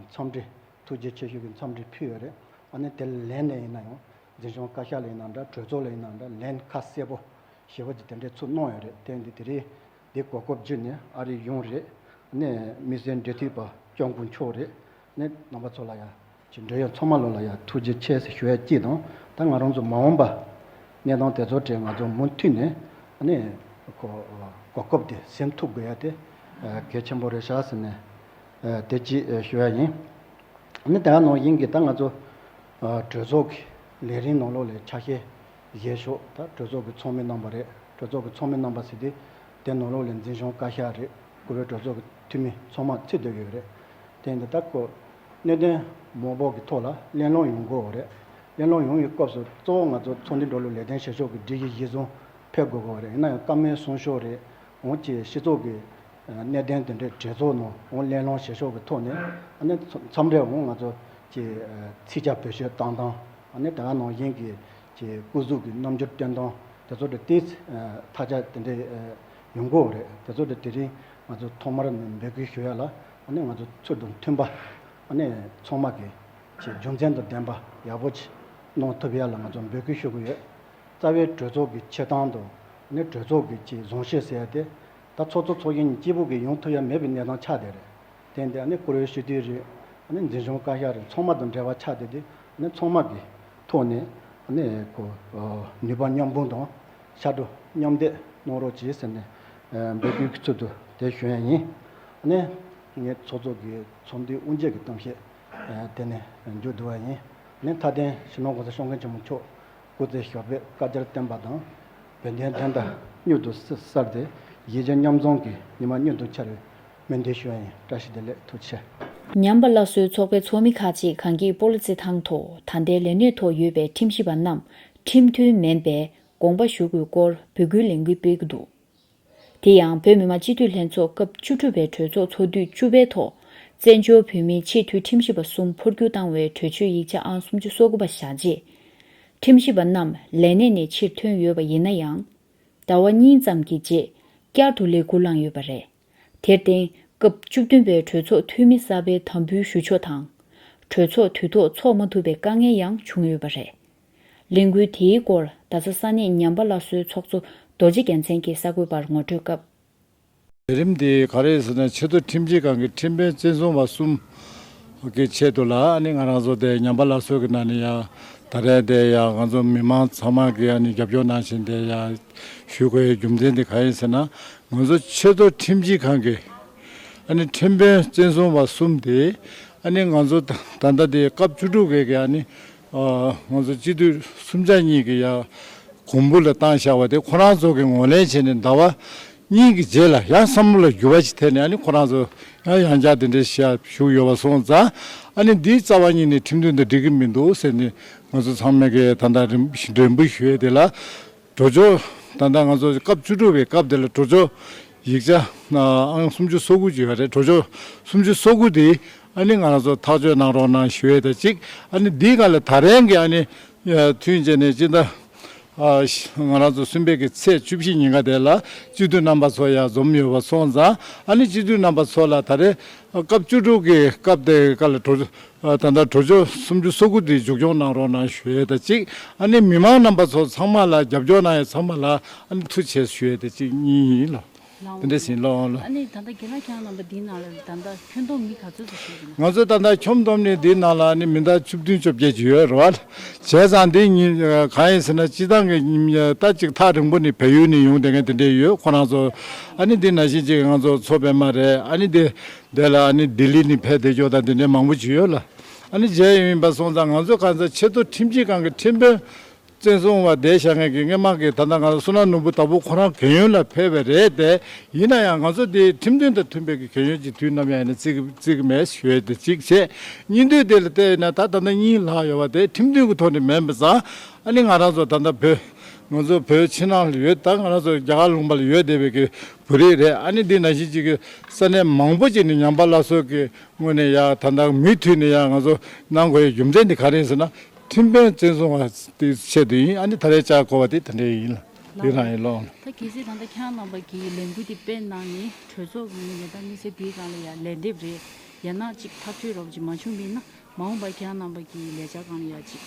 འཚམས་འདྲི་ཐུགས་རྗེ་ཆེ་ཞུ་གི་འཚམས་འདྲི་ཕུལ་ཡོད་རེད། ཨ་ནི་དེ་ལན་ནས་ཡིན་ན་ཡང་འཛིན་སྐྱོང་བཀའ་ཤག་ལ་ཡིན་ན་འདྲ། གྲོས་ཚོགས་ལ་ཡིན་ན་འདྲ། ལན་ཁ་གསལ་པོ་ཞེ་པོ་ཅིག་དེ་འདྲའི་ཚུར་གནང་ཡོད་རེད། དེ་འདི་དེ་རེད། འདི་གོ་སྐབས་བརྒྱུད་ནས་ཨ་རིའི་གཞུང་རེད། ཨ་ནི་དམིགས་བསལ་འབྲེལ་མཐུད་པ་ལྕམ་སྐུ་མཆོག་རེད། ཨ་ནི་རྣམ་པ་ཚོ་ལ་ཡ་ཅིག་འབྲེལ་ཡོད་ཚང་མ་ལོ་ལ་ཡ་ཐུགས་རྗེ་ཆེ་ཟེར་ཞུ་ཡ་གཅིག་དང་། ད་ང་རང་ཚོ་མ་འོངས་པ་གནས་སྟངས་དེ་ཚོ་གྲས་ང་ཚོ་མུ་མཐུད་ནས་ཨ་ནི་གོ་གོ་སྐབས་དེ་ཟིན་ཐུབ་དགོས་ཡ་དེ་གལ་ཆེན་པོ་རེད་ཤག་ཟེར་ནས་དེ་གཅིག་ཞུ་ཡ་ཡིན། ཨ་ནི་དེ་ག་ནང་བཞིན་གྱི་ད་ང་ཚོ་ཨ་གྲོས་ཚོགས་ཀྱི་ལས་རིམ་ནང་ལོགས་ལ་ཆ་ཤས་བཞེས་ཤོག་ད་གྲོས་ཚོགས་ཀྱི་ཚོགས་མི་རྣམ་པ་རེད། གྲོས་ཚོགས་ཀྱི་ཚོགས་མི་རྣམ་པ་ཟེར་དུས་དེ་ནང་ལོགས་ལ་འཛིན་སྐྱོང་བཀའ་ཤག་རེད། བཀུར་འོས་གྲོས་ཚོགས་ཀྱི་འཐུས་མི་ཚང་མ་ཚུད་བསྡད་ཡོད་རེད། དེ་འདི་ད་ཁོ་གནད་དོན་མང་པོ་གི་ཐོག་ལ་གླེང་སློང་ཡོང་དགོས་རེད། གླེང་སློང་ཡོང་བའི་སྐབས་སུ་གཙོ་བོ་ང་ཚོ་ཚོགས་འདུ་འགྲོ་ལུགས་ལས་དོན་བྱེད་ཕྱོགས་ཀྱི་སྒྲིག་གཞི་གཞིར་བཟུང་ཕེབས་དགོས་ཀྱི་རེད། ཡིན་ན་ཡང་བཀའ་མོལ་གསུང་ཕྱོགས་རེད། འོང་ཅིག་སྤྱི་ཚོགས་ཀྱི་གནད་དོན་དེ་འདྲའི་གྲོས་ཚོགས་ནང་འོང་གླེང་སློང་བྱེད་ཕྱོགས་ཀྱི་ཐོག་ནས་ཨ་ནི་མཚམས་མཚམས་རེ་འོང་ང་ཚོ་ཀྱི་ཚིག་ཇ་བེད་སྤྱོད་བཏང་སྟངས། ཨ་ནི་དེ་ག་ནང་བཞིན་གྱི་ཀྱི་སྐུ་གཟུགས་ཀྱི་རྣམ་འགྱུར་སྟོན་སྟངས་དེ་ཚོ་དེ་ཏིས་ཐག་ཆ་དེ་འདྲའི་ཡོང་གི་ཡོད་རེད། དེ་ཚོ་དེ་དེ་རིང་ང་ཚོ་ཐོག་མར་ནས་འབོད་སྐུལ་ཞུ་ཡ་ལ་ཨ་ནི་ང་ཚོ་ཚུལ་དང་མཐུན་པ་ཨ་ནི་ཚང་མ་གི་ཀྱི་རྒྱུ་མཚན་དང་ལྡན་པ་ཡག་པོ་ཅིག་གནང་ཐུབ་ཡ་ལ་ང་ཚོ་འབོད་སྐུལ་ཞུ་གི་ཡོད། རྩ་བའི་གྲོས་ཚོགས་ཀྱི་བྱེད་སྟངས་དང་ནི་གྲོས་ཚོགས་ཀྱི་ཀྱི་བཟང་སྤྱོད་ཟེར་ཡ་དེ་ད་ཚོགས་གཙོ་ཚོགས་གཞོན་གཉིས་སྐྱིད་པོ་གི་ཡོང་ཐུབ་ཡ་མེད་པའི་གནས་སྟངས་ཆགས་བསྡད་རེད། དེ་འདི་ཨ་ནི་བཀུར་འོས་སྤྱི་འཐུས་རེད། ཨ་ནི་འཛིན་སྐྱོང་བཀའ་ཤག་རེད། ཚང་མ་དང་འབྲེལ་བ་ཆགས་བསྡད་དེ་ཨ་ནི་ཚང་མ་གི་ཐོག་ནས་ཨ་ནི་ཁོ་ནུས་པ་མཉམ་སྤུངས་དང་ ཕྱར་གྲུ་མཉམ་འདེགས་གནང་རོགས་གྱིས་ཟེར་ནས་འབོད་སྐུལ་གྱི་ཚུལ་དུ་དེ་ཞུ་ཡ་ཡིན། ཨ་ནི་ངའི་ཚོགས་གཙོ་གི་ཚོགས་འདུའི་དབུ་འབྱེད་ཀྱི་གཏམ་བཤད་དེ་ནས་མཇུག་བསྡུ་བ་ཡིན། ཨ་ནི་མཐའ་དོན་སྤྱི་ནོར་༸གོང་ས་༸སྐྱབས་མགོན་ཆེན་པོ་མཆོག་སྐུ་ཚེ་ཞབས་པད་བསྐལ་བརྒྱར་བརྟན་པ་དང་། བོད་དོན་བདེན་མཐའ་མྱུར་དུ་གསལ་ཏེ་གཞིས་བྱེས་མཉམ་འཛོམས་ཀྱི་ཉི་མ་མྱུར་དུ་འཆར་བའི་སྨོན་འདུན་ཞུ་བ་ཡིན། བཀྲ་ཤིས་བདེ་ལེགས། ཐུགས་རྗེ་ཆེ། ཉམས་པ་སླར་གསོའི་ཚོགས་པའི་ཚོགས་མི་ཁག་ཅིག་གངས་སྐྱིད་སྤོ་ལོ་རྩེད་ཐང་དུ་ད་ལྟའི་ལས་གནས་ཐོག་ཡོད་པའི་ཁྲིམས་ཞིབ་པ་རྣམས་ཁྲིམས་མཐུན་མིན་པའི་དགོངས་པ་ཞུ་དགོས་སྐོར་འབོད་སྐུལ་ལས་འགུལ་སྤེལ་གྱི་འདུག་དེ་ཡང་བོད་མི་མང་སྤྱི་འཐུས་ལྷན་ཚོགས་སྐབས་བཅུ་དྲུག་པའི་གྲོས་ཚོགས་ཚོགས་དུས་བཅུ་པའི་ཐོག་བཙན་བྱོལ་བོད་མིའི་ཆེས་མཐོའི་ཁྲིམས་ཞིབ་པ་གསུམ་འཕོ་འགྱུར་བཏང་བའི་གྲོས་ཆོད་ཡིག་ཆ་ཨང་སུམ་ཅུ་སོ་དགུ་པ་བཞག་རྗེས། ཁྲིམས་ཞིབ་པ་རྣམས་ལས་གནས་ནས་ཕྱིར་ཐོན་ཡོད་པ་ཡིན་ན་ཡང་། ཟླ་བ་གཉིས་ཙམ་གྱི་རྗེས་བསྐྱར་དུ་ལས་འཁུར་བླངས་ཡོད་པ་རེད། དེར་བརྟེན་སྐབས་བཅུ་བདུན་པའི་གྲོས་ཚོགས་འཐུས་མི་གསར་པའི་དམ་འབུལ་ཞུ་ཕྱོགས་དང་། གྲོས་ཚོགས་དུས་ཐོག་འཚོགས་མ་ཐུབ་པའི་དཀའ་ངལ་ཡང་བྱུང་ཡོད་པ་རེད། ལས་འགུལ་དེའི་སྐོར་ད་ཆ་ས་གནས་ཉམས་པ་སླར་གསོའི་ཚོགས་གཙོ་རྡོ་རྗེ་རྒྱལ་མཚན་གྱིས་གསར་འགོད་པར་ངོ་སྤྲོད་སྐབས། ལས་རིམ་འདི་ག་རེ་ཟེར་ན། ཆེས་མཐོ་ཁྲིམས་ཞིབ་ཁང་གི་ཁྲིམས་དཔོན་བཙོན་བཟུང་བ་གསུམ་གྱི་ཆེད་དུ་ལ་ཨ་ནི་ང་རང་ཚོ་དེ་ཉམས་པ་སླར་གསོ་གི་ནང་ནས་ཡང་ད་རེས་དེ་ཡང་ང་ཚོ་མི་མང་ཚང་མ་གིས་ཨ་ནི་རྒྱབ་སྐྱོར་གནང་བཞིན་དེ་ཡང་ཞུ་དགོས་རྒྱུ་མཚན་དེ་ག་ཡིན་ཟེར་ན། ང་ཚོ་ཆེས་མཐོ་ཁྲིམས་ཞིབ་ཁང་གི་ཨ་ནི་ཁྲིམས་དཔོན་བཙོན་བཟུང་བ་གསུམ་དེ་ཨ་ནི་ང་ཚོ་ད་ད་ལྟ་དེ་སྐབས་བཅུ་དྲུག་པའི་གི་ཨ་ནི་ང་ཚོ་སྤྱི་འཐུས་གསུམ་ཆ་གཉིས་ཀྱི་ཡང་གོང་བུ་ལ་བཏང་བཞག་པ་དེ་ཁོ་རང་ཚོ་གིས་ངོས་ལེན་བྱས་ནས་ཟླ་བ་གཉིས་ཀྱི་རྗེས་ལ་ཡང་བསམ་བློ་ལ་འགྱུར་བ་ཞིག་ཐེབས་ནས་ཨ་ནི་ཁོ་རང་ཚོ་ཡང་ཡང་བསྐྱར་དེ་འདྲའི་ཞུ་ཞུགས་ཡོད་པ་སོང་ཙང་། ཨ་ནི་འདིའི་རྩ་བ་ཉིད་ནས་ཁྲིམས་མཐུན་དང་འགྲིག་གི་མི་འདུག་ཟེར་ནས་ང་ཚོ་ཚང་མས་ཀྱི་ད་ལྟ་རིམ་འགྲེམས་སྤེལ་ཞུ་ཡས་དེ་ལ། གྲོས་ཆོད། ད་ལྟ་ང་ཚོ་སྐབས་བཅུ་དྲུག་པའི་སྐབས་དེ་ལ་གྲོས་ཆོད་ཡིག་ཆ་ཨང་སུམ་ཅུ་སོ་དགུ་ཅིག་ཡོད་རེད། གྲོས་ཆོད་སུམ་ཅུ་སོ་དགུ་དེ་ཨ་ནི་ང་རང་ཚོ་ཐག་གཅོད་གནང་རོགས་གནང་ཞུ་ཡས་དང་གཅིག་ཨ་ནི་འདིའི་སྒང་ལ་ད་རེས་ཀྱི་ཨ་ནི་མཐུན་བྱས་ནས་སྤྱི་ཟླ་ཨ་ང་རང་ཚོ་གསུམ་པའི་གི་ཚེས་བཅུ་བཞི་ཉིན་ཀ་དེ་ལ་སྤྱི་འཐུས་རྣམ་པ་ཚོ་ཡང་འཛོམས་ཡོད་པ་སོང་ཙང་། ཨ་ནི་སྤྱི་འཐུས་རྣམ་པ་ཚོ་ལ་ད་རེས་སྐབས་བཅུ་དྲུག་གི་སྐབས་དེ་སྐབས་ལ་གྲོས་ཨ་ད་ལྟ་གྲོས་ཆོད་སུམ་ཅུ་སོ་དགུ་དེ་མཇུག་སྐྱོང་གནང་རོགས་གནང་ཞུ་ཡས་དང་གཅིག་ཨ་ནི་མི་མང་རྣམ་པ་ཚོ་ཚང་མ་ལ་རྒྱབ་སྐྱོར་གནང་ཡས་ཚང་མ་ལ་ཨ་ནི་ཐུགས་རྗེ་ཆེ་ཞུ་ཡས་དེ་གཅིག་གཉིས་ཡིན་ལ། ལགས། དེ་འདྲ་ཟིན་ལོ་ལ། ཨ་ནི་ད་ལྟ་རྒན་ལགས་ཁྱེད་རང་རྣམ་པ་འདིའི་ནང་ལ་ད་ལྟ་ཁྱོན་བསྡོམས་མི་ག་ཚོད་ཙམ་ཞིག་ཡོད་ན། ང་ཚོ་ད་ལྟ་ཁྱོན་བསྡོམས་ནས་འདིའི་ནང་ལ་ཨ་ནི་མི་ཟླ་བཅུ་བདུན་བཅོ་བརྒྱད་ཅིག་ཡོད་རེད་བ། བྱས་ཙང་འདི་ཉིན་གང་ཡིན་ཟེར་ན། སྤྱི་བཏང་གི་ཉིན་ད་ཅིག་ཐག་རིང་པོ་ནས་བལ་ཡུལ་ནས་ཡོང་བསྡད་མཁན་དེ་འདྲས་ཡོད་ཁོ་རང་ཚོ། ཨ་ནི་འདི་ནང་བཞིན་ཅིག་ང་ཚོ་མཚོ་པདྨ་རེད། ཨ་ནི་འདི་དེ་ལ་ཨ་ནི་ལྡི་ལི་ནས་ཕེབས་བསྡད་ཀྱོག་དང་དེ་འདྲའི་མང་པོ་ཅིག་ཡོད་ལ། ཨ་ནི་རྗེས་ཡིན་པ་སོང་ཙང་ང་ཚོ་གང་ཟག་ཆེས་མཐོ་ཁྲིམས་ཞིབ་ཁང་གི་ཁྲིམས་དཔོན་བཙན་བཟུང་བ་བསྡད་བཞག་མཁན་གྱི་སྔོན་མ་གི་ད་ལྟ་ང་ཚོ་བསོད་ནམས་ནོར་བུ་དྭགས་པོ་ཁོ་རང་རྒན་ཡོལ་ལ་ཕེབས་པ་རེད་དེ། ཡིན་ན་ཡང་ང་ཚོ་དེ་ཁྲིམས་མཐུན་དང་མཐུན་པའི་གི་རྒན་ཡོལ་གྱི་དུས་ནམ་ཡང་ཡིན་ན་བརྩི་གི་བརྩི་གི་མེད་ཞུ་ཡས་དེ་གཅིག་བྱས། གཉིས་དུས་དེ་ལ་བལྟས་ཡིན་ན་ད་ད་ལྟ་གཉིས་ལྷག་ཡོད་པ་དེ་ཁྲིམས་མཐུན་གྱི་ཐོག་ནས་མིན་པ་ཙང་། ཨ་ནི་ང་རང་ཚོ་ད་ལྟ་བོད་ང་ཚོ་བོད་ཕྱི་ནང་ལ་ཡོད། ད་ང་རང་ཚོ་རྒྱ་གར་ལུང་པ་ལ་ཡོད་བསྡད་པའི་གི་བོད་རིགས་རེད། ཨ་ནི་འདི་ནང་བཞིན་ཅིག་གི་ས་གནས་མང་པོ་ཅིག་ནས་ཉམས་པ་སླར་གསོ་གི་ངོས་ནས་ཡ་ད་ལྟ་མུ་མཐུད་ནས་ཡ་ང་ཚོ་གནང་དགོས་ཡའི་རྒྱུ་མཚན་དེ་ག་རེ་ཡིན་ཟེར་ན། ཁྲིམས་དཔོན་བཙན་བཟུང་བ་དེ་ཆེད་དུ་ཡིན། ཨ་ནི་ད་རེས་བཅར་དགོས་པ་དེ་དེ་འདྲ་ཡིན་ལ། དེ་རང་ཡིན་ལོ། ད་གལ་སྲིད་ད་ལྟ་ཁྱེད་རྣམ་པ་གིས་ལས་འགུལ་དེ་སྤེལ་གནང་ནས་གྲོས་ཚོགས་ཀྱི་ཉིན་ཉི་ཟླ་གཉིས་ཚེ་འདིའི་སྒང་ལ་ཡ་ལན་འདེབས་རེད། ཡང་ན་ཅིག་ཐག་གཅོད་རོབ་ཅིག་མ་བྱུང་བ་ཡིན་ན། མ་འོངས་པར་ཁྱེད་རྣམ་པ་གི་ལས་འཆར་སྒང་ལ་ཡ་ཅིག་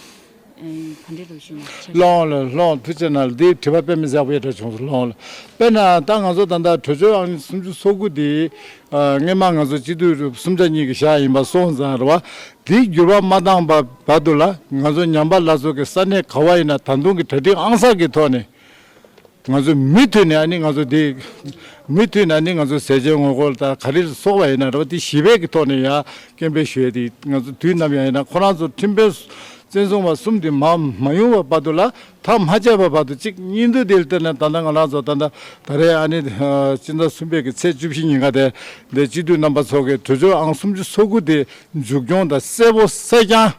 ཨེ་ག་འདྲས་རོགས་ཞུས་ན་ཆ་ལོང་ལ་ལོང་། ཐུགས་རྗེ་གནང་། འདི་དྲི་བ་དཔེ་མི་སྲིད་ཡག་པོ་ཞིག་འདྲ་བྱུང་སོང་། ལོང་ལ། དཔེར་ན་ད་ང་ཚོ་ད་ལྟ་གྲོས་ཆོད་ཨང་སུམ་ཅུ་སོ་དགུ་འདི་ཨ་སྔོན་མ་ང་ཚོ་སྤྱི་འཐུས་གསུམ་ཆ་གཉིས་ཀྱི་བཞག་ཡིན་པ་སོང་ཙང་རེད་བ། འདི་འགྱུར་བ་མ་བཏང་བ་བར་དུ་ལ་ང་ཚོ་ཉམས་པ་སླར་གསོ་གི་ས་གནས་ག་བ་ཡིན་ན་ད་དུང་གི་གྲ་སྒྲིག་ཨང་གསར་གྱི་ཐོག་ནས། ང་ཚོ་མུ་མཐུད་ནས་ཨ་ནི་ང་ཚོ་འདི་མུ་མཐུད་ནས་ཨ་ནི་ང་ཚོ་ཟས་བཅད་ངོ་རྒོལ་དང་ག་རེ་སོགས་པ་ཡིན་ན་རེད་བ། དེ་ཞི་བའི་གི་ཐོག་ནས་ཡང་སྐད་འབོད་ཞུ་ཡས་དེ་ང་ཚོ་དུས་ནམ་ཡང་ཡིན་ན་ཁོ་རང་ཚོ་ཁྲིམས་དཔོན་བཙན་བཟུང་བ་གསུམ་དེ་མ་མ་ཡོང་བ་བར་དུ་ལ་ཐག་མ་བཅད་པ་བར་དུ་གཅིག་གཉིས་དུས་དེ་ལ་བལྟས་ན་ད་ལྟ་ང་རང་ཚོ་ད་ལྟ་ད་རེས་ཨ་ནི་སྤྱི་ཟླ་གསུམ་པའི་གི་ཚེས་བཅུ་བཞི་ཉིན་ཀ་དེ་འདི་སྤྱི་འཐུས་རྣམ་པ་ཚོ་གི་གྲོས་ཆོད་ཨང་སུམ་ཅུ་སོ་དགུ་དེ་མཇུག་སྐྱོང་དང་གསལ་པོ་གསལ་རྐྱང་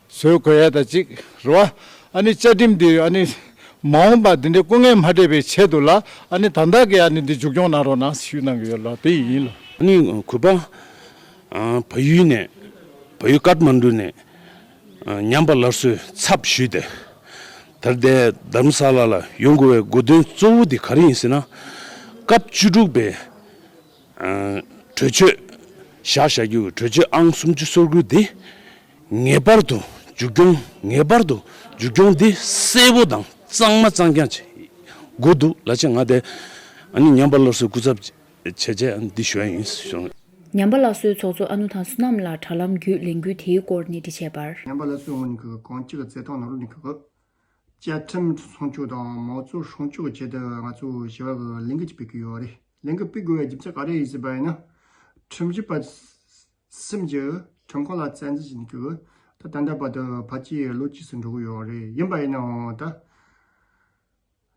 བཟོ་དགོས་ཡ་ད་ཅིག་རེད་བ། ཨ་ནི་བཅའ་ཁྲིམས་འདི་ཨ་ནི་མ་འོངས་པ་འདི་འདྲའི་སྐུ་ངལ་མ་འཕྲད་པའི་ཆེད་དུ་ལ་ཨ་ནི་ད་ལྟ་གི་ཨ་ནི་འདི་མཇུག་སྐྱོང་གནང་རོགས་གནང་ཞུས་གནང་གི་ཡོད་ལ། དེ་ཡིན་ལ། ཨ་ནི་གུས་པ་ཨ་བལ་ཡུལ་ནས་བལ་ཡུལ་ཀཏ་མན་ཌུ་ནས་ཨ་ཉམས་པ་སླར་གསོའི་ཚབ་ཞུས་ཏེ་ད་ལྟའི་དྷ་རམ་ས་ལ་ལ་ཡོང་དགོས་པའི་དགོས་དོན་གཙོ་བོ་འདི་ག་རེ་ཡིན་ཟེར་ན། སྐབས་བཅུ་དྲུག་པའི་ཨ་གྲོས་ཆོད་བཞག་བཞག་རྒྱུ་གི་གྲོས་ཆོད་ཨང་སུམ་ཅུ་སོ་དགུ་འདི་ངེས་པར་དུ་མཇུག་སྐྱོང་། ངེས་པར་དུ་མཇུག་སྐྱོང་འདི་གསལ་པོ་དང་གཙང་མ་གཙང་རྐྱང་བྱེད་དགོས་འདུག་ལ་ཆེ་ང་དེ་ཨ་ནི་ཉམས་པ་སླར་གསོའི་སྐུ་ཚབ་བྱས་བྱས་ཨ་ནི་འདི་ཞུ་ཡ་ཡིན་ཞུ། ཉམས་པ་སླར་གསོའི་ཚོགས་གཙོ་ཨ་ནུ་ཐང་བསོད་ནམས་ལགས་དྲ་ལམ་བརྒྱུད་ལས་འགུལ་དེའི་སྐོར་གནས་འདྲི་བྱས་པར། ཉམས་པ་སླར་གསོའི་ངོས་ནས་གང་ཅི་གི་རྩེད་ཐང་ནང་ལོགས་ནས་གི་ བཅའ་ཁྲིམས་སྲུང་སྐྱོབ་དང་མང་གཙོ་སྲུང་སྐྱོབ་ཆེད་དུ་ང་ཚོ་ཞི་བ་གི་ལས་འགུལ་ཅིག་སྤེལ་གི་ཡོད་རེད། ལས་འགུལ་སྤེལ་དགོས་པའི་རྒྱུ་མཚན་ག་རེ་ཡིན་ཟེར་བ་ཡིན་ན། ཁྲིམས་ཞིབ་པ་གསུམ་གྱིས་ཁྲིམས་ཁང་ལ་བཙན་འཛུལ་བྱས་ནས་ཀྱི་ད་ད་ལྟ་བར་དུ་ཕལ་ཆེར་ལོ་གཅིག་ཙམ་འགྲོ་གི་ཡོད་རེད། ཡིན་པ་ཡིན་ནའང་ད།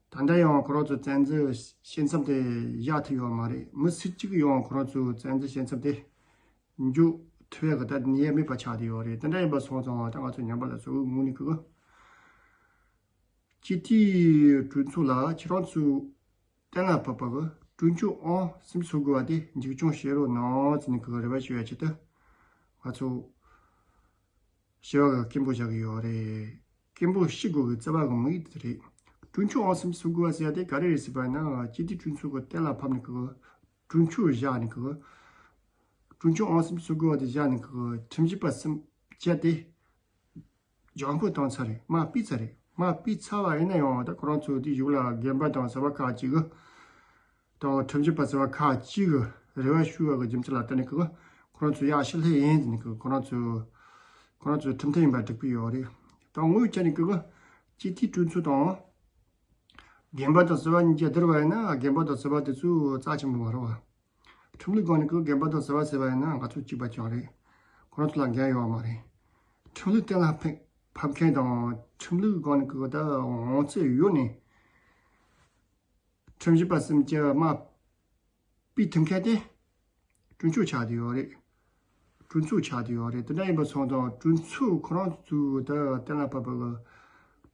ད་ལྟ་ཡང་ཁོ་རང་ཚོ་བཙན་འཛུལ་བྱེད་མཚམས་དེ་བཞག་ཐུབ་ཡོད་མ་རེད། མི་སུ་གཅིག་ཡང་ཁོ་རང་ཚོ་བཙན་འཛུལ་བྱེད་མཚམས་དེ་འཇོག་ཐུབ་ཡག་གི་ད་ནུས་པ་མེད་པ་ཆགས་བསྡད་ཡོད་རེད། དེ་འདྲ་ཡིན་པ་སོང་ཙང་ད་ང་ཚོ་ཉམས་པ་ལ་སོགས་ངོས་ནས་གི་སྤྱི་འཐུས་གྲོས་ཚོགས་ལ་ཁྱེད་རང་ཚོས་གཏན་ལ་ཕབ་པ་གི་གྲོས་ཆོད་ཨང་སུམ་ཅུ་སོ་དགུ་བ་དེ་མཇུག་སྐྱོང་བྱེད་རོགས་གནང་ཟེར་ནས་གི་རེ་བ་ཞུ་ཡ་ཆེད་དུ་ང་ཚོ་ཞི་བ་གི་སྐད་འབོད་བྱ་གི་ཡོད་རེད། སྐད་འབོད་ཞུ་དགོས་གི་རྩ་བ་གི་དམིགས་ཡུལ་དེ་རེད། གྲོས་ཆོད་ཨང་སུམ་ཅུ་སོ་དགུ་བ་ཟེར་ཡ་དེ་ག་རེ་རེད་ཟེར་བ་ན་སྤྱི་འཐུས་གྲོས་ཚོགས་གི་གཏན་ལ་ཕབ་ནས་གི་གྲོས་ཆོད་བཞག་ནས་གི་གྲོས་ཆོད་ཨང་སུམ་ཅུ་སོ་དགུ་བ་དེ་བཞག་ནས་གི་ཁྲིམས་ཞིབ་པ་གསུམ་བཅས་ཏེ། ལྗང་ཁུ་བཏང་ཚར་རེད། མར་ཕུད་ཚར་རེད། མར་ཕུད་ཚར་བ་ཡིན་ན་ཡང་ད་ཁོ་རང་ཚོ་དེ་གཞུག་ལ་རྒན་པ་དང་ཟུར་པ་ཁག་ཅིག་གི་དང་ཁྲིམས་ཞིབ་པ་ཟུར་པ་ཁག་ཅིག་གི་རེ་བ་ཞུ་བ་གི་རྒྱུ་མཚན་ལ་བརྟེན་ནས་གི་ཁོ་རང་ཚོ་ཡར་ཕྱིར་སླེབས་ཡིན་ཟེར་ནས་གི་ཁོ་རང་ཚོ་ཁོ་རང་ཚོ་ཁྲིམས་མཐུན་ཡིན་པ་སྒྲིག་གི་ཡོད་རེད། ད་དངོས་ཡོད་ཆ་ནས་གི་སྤྱི་འཐུས་གྲོས་ཚོགས་དང་རྒན་པ་དང་ཟུར་པ་གཉིས་ཀྱི་བསྡུར་བ་ཡིན་ན་རྒན་པ་དང་ཟུར་པ་དེ་ཚོ་རྩ་ཆེན་པོ་མ་རེད་བ། ཁྲིམས་ལུགས་སྒང་ནས་ཀྱི་རྒན་པ་དང་ཟུར་པ་ཟེར་བ་ཡིན་ན་ང་ཚོ་གཅིག་པ་ཀྱང་རེད། ཁོ་རང་ཚོ་ལ་འགན་ཡོད་མ་རེད། ཁྲིམས་ལུགས་གཏན་ལ་ཕབ་ཕབ་མཁན་དང་ཁྲིམས་ལུགས་སྒང་ནས་ཀྱི་ད་དབང་ཚད་ཡོད་ནས་ཁྲིམས་ཞིབ་པ་གསུམ་གྱི་དམར་པི་ཐུག་མཁན་དེ་གྲོས་ཆོད་ཆགས་བསྡད་ཡོད་རེད། གྲོས་ཚོགས་ཆགས་བསྡད་ཡོད་རེད། དེ་འདྲ་ཡིན་པ་སོང་ཙང་གྲོས་ཚོགས་ཁོ་རང་ཚོས་ད་གཏན་ལ་ཕབ་པ་གི་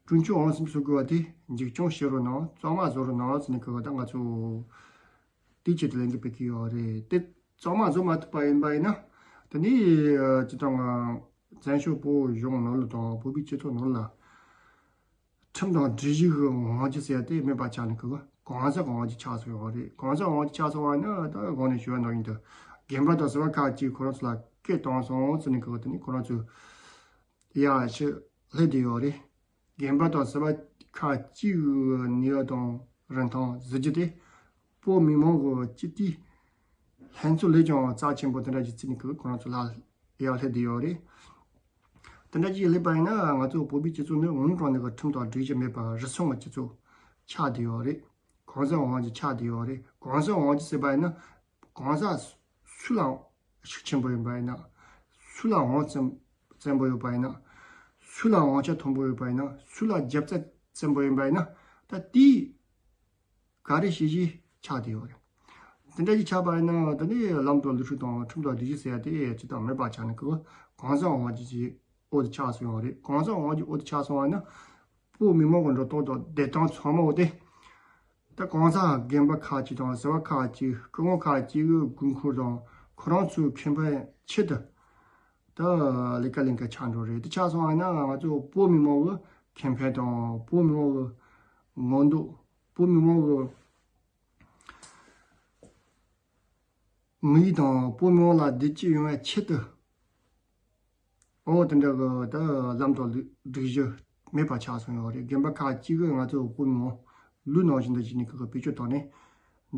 གྲོས་ཆོད་ཨང་སུམ་ཅུ་སོ་དགུ་བ་དེ་མཇུག་སྐྱོང་བྱེད་རོགས་གནང་། གཙང་མ་བཟོ་རོགས་གནང་ཟེར་ནས་ཀྱི་ད་ང་ཚོ། དེའི་ཆེད་དུ་ལས་འགུལ་སྤེལ་གྱི་ཡོད་རེད་དེ། གཙང་མ་བཟོ་མ་ཐུབ་པ་ཡིན་པ་ཡིན་ན། དེ་ནི་སྤྱི་བཏང་བཙན་བྱོལ་བོད་གཞུང་ནང་ལོགས་དང་བོད་པའི་སྤྱི་ཚོགས་ནང་ལ་ཁྲིམས་དང་སྒྲིག་གཞི་གི་དབང་ཆ་ཟེར་ཡ་དེ་མེད་པ་ཆགས་ནས་གི་གང་ཟག་གི་དབང་ཆ་ཆགས་སོང་ཡོད་རེད། གང་ཟག་དབང་ཆ་ཆགས་སོང་བ་ཡིན་ན་ད་གོང་ནས་ཞུ་བ་ནང་བཞིན་དུ་རྒན་པ་དང་ཟུར་པ་ཁག་ཅིག་ཁོ་རང་ཚོ་ལ་སྐད་བཏང་སོང་ཟེར་ནས་གི་དེ་ནི་ཁོ་རང་ཚོ་ཡར་ཕྱིར་སླེབས་བསྡད་ཡོད་རེད། རྒན་པ་དང་ཟུར་པ་ཁག་ཅིག་གི་ནུས་པ་དང་རིན་ཐང་གཟི་བརྗིད་དེ་བོད་མི་མང་གི་སྤྱི་འཐུས་ལྷན་ཚོགས་ལས་ཀྱང་རྩ་ཆེན་པོ་དེ་འདྲ་ཞིག་བརྩིས་ནས་ཁོ་རང་ཚོ་ལ་ཡར་སླེབས་བསྡད་ཡོད་རེད། དེ་འདྲ་ཞིག་སླེབས་པ་ཡིན་ན་ང་ཚོ་བོད་པའི་སྤྱི་ཚོགས་ནི་དངོས་གནས་དྲང་གནས་ཀྱི་ཁྲིམས་དང་སྒྲིག་གཞི་མེད་པ་རུལ་སུངས་ཀྱི་སྤྱི་ཚོགས་ཆགས་བསྡད་ཡོད་རེད། གང་ཟག་དབང་ཆ་ཆགས་བསྡད་ཡོད་རེད། གང་ཟག་དབང་ཆ་ཟེར་བ་ཡིན་ན། གང་ཟག་སུ་ལ་ཤུགས་ཆེན་པོ་ཡིན་པ་ཡིན་ན། སུ་ལ་དབང་བཙན་བཙན་པོ་ཡོད་པ་ཡིན་ན། སུ་ལ་དབང་ཆ་མཐོན་པོ་ཡོད་པ་ཡིན་ན། སུ་ལ་རྒྱབ་རྩ་བཙན་པོ་ཡིན་པ་ཡིན་ན། ད་དེའི་ག་རེ་བྱས་བྱས་ཆགས་བསྡད་ཡོད་རེད། དེ་འདྲ་ཞིག་ཆགས་པ་ཡིན་ན་ད་ནི་ལམ་དང་ལུགས་སྲོལ་དང་ཁྲིམས་དང་སྒྲིག་གཞི་ཟེར་ཡ་དེ་ཅི་ལྟར་མེད་པ་ཆགས་ནས་ཀྱི་གང་ཟག་དབང་ཆ་ཞིག་འོག་ཏུ་ཆགས་སོང་ཡོད་རེད། གང་ཟག་དབང་ཆ་འོག་ཏུ་ཆགས་སོང་བ་ཡིན་ན། བོད་མི་མང་གི་འགྲོ་སྟངས་དང་བསྡད་སྟངས་ཚང་མ་འོ་དེ། ད་གང་ཟག་རྒན་པ་ཁག་ཅིག་དང་ཟུར་པ་ཁག་ཅིག་སྐུ་ངོ་ཁག་ཅིག་གི་དགོས་མཁོ་དང་ཁོ་རང་ཚོའི་ཁེ་ཕན་ཆེད་དུ། ད་ལས་ཀ་ལས་ཀ་ཆགས་འགྲོ་རེད། དེ་ཆགས་སོང་བ་ཡིན་ན་ང་ཚོ་བོད་མི་མང་གི་ཁེ་ཕན་དང་བོད་མི་མང་གི་ངོ་འདོད། བོད་མི་མང་གི་དམིགས་ཡུལ་དང་བོད་མི་མང་ལ་བདེ་སྐྱིད་ཡོང་བའི་ཆེད་དུ། ཨོ་དེ་འདྲ་གི་ད་ལམ་དང་ལུགས་སྒྲིག་གཞི་མེད་པ་ཆགས་སོང་ཡོད་རེད། རྒན་པ་ཁག་ཅིག་གིས་ང་ཚོ་བོད་མི་མང་ལུགས་ནང་བཞིན་དུ་བྱས་ནས་ཁག་བེད་སྤྱོད་བཏང་ནས་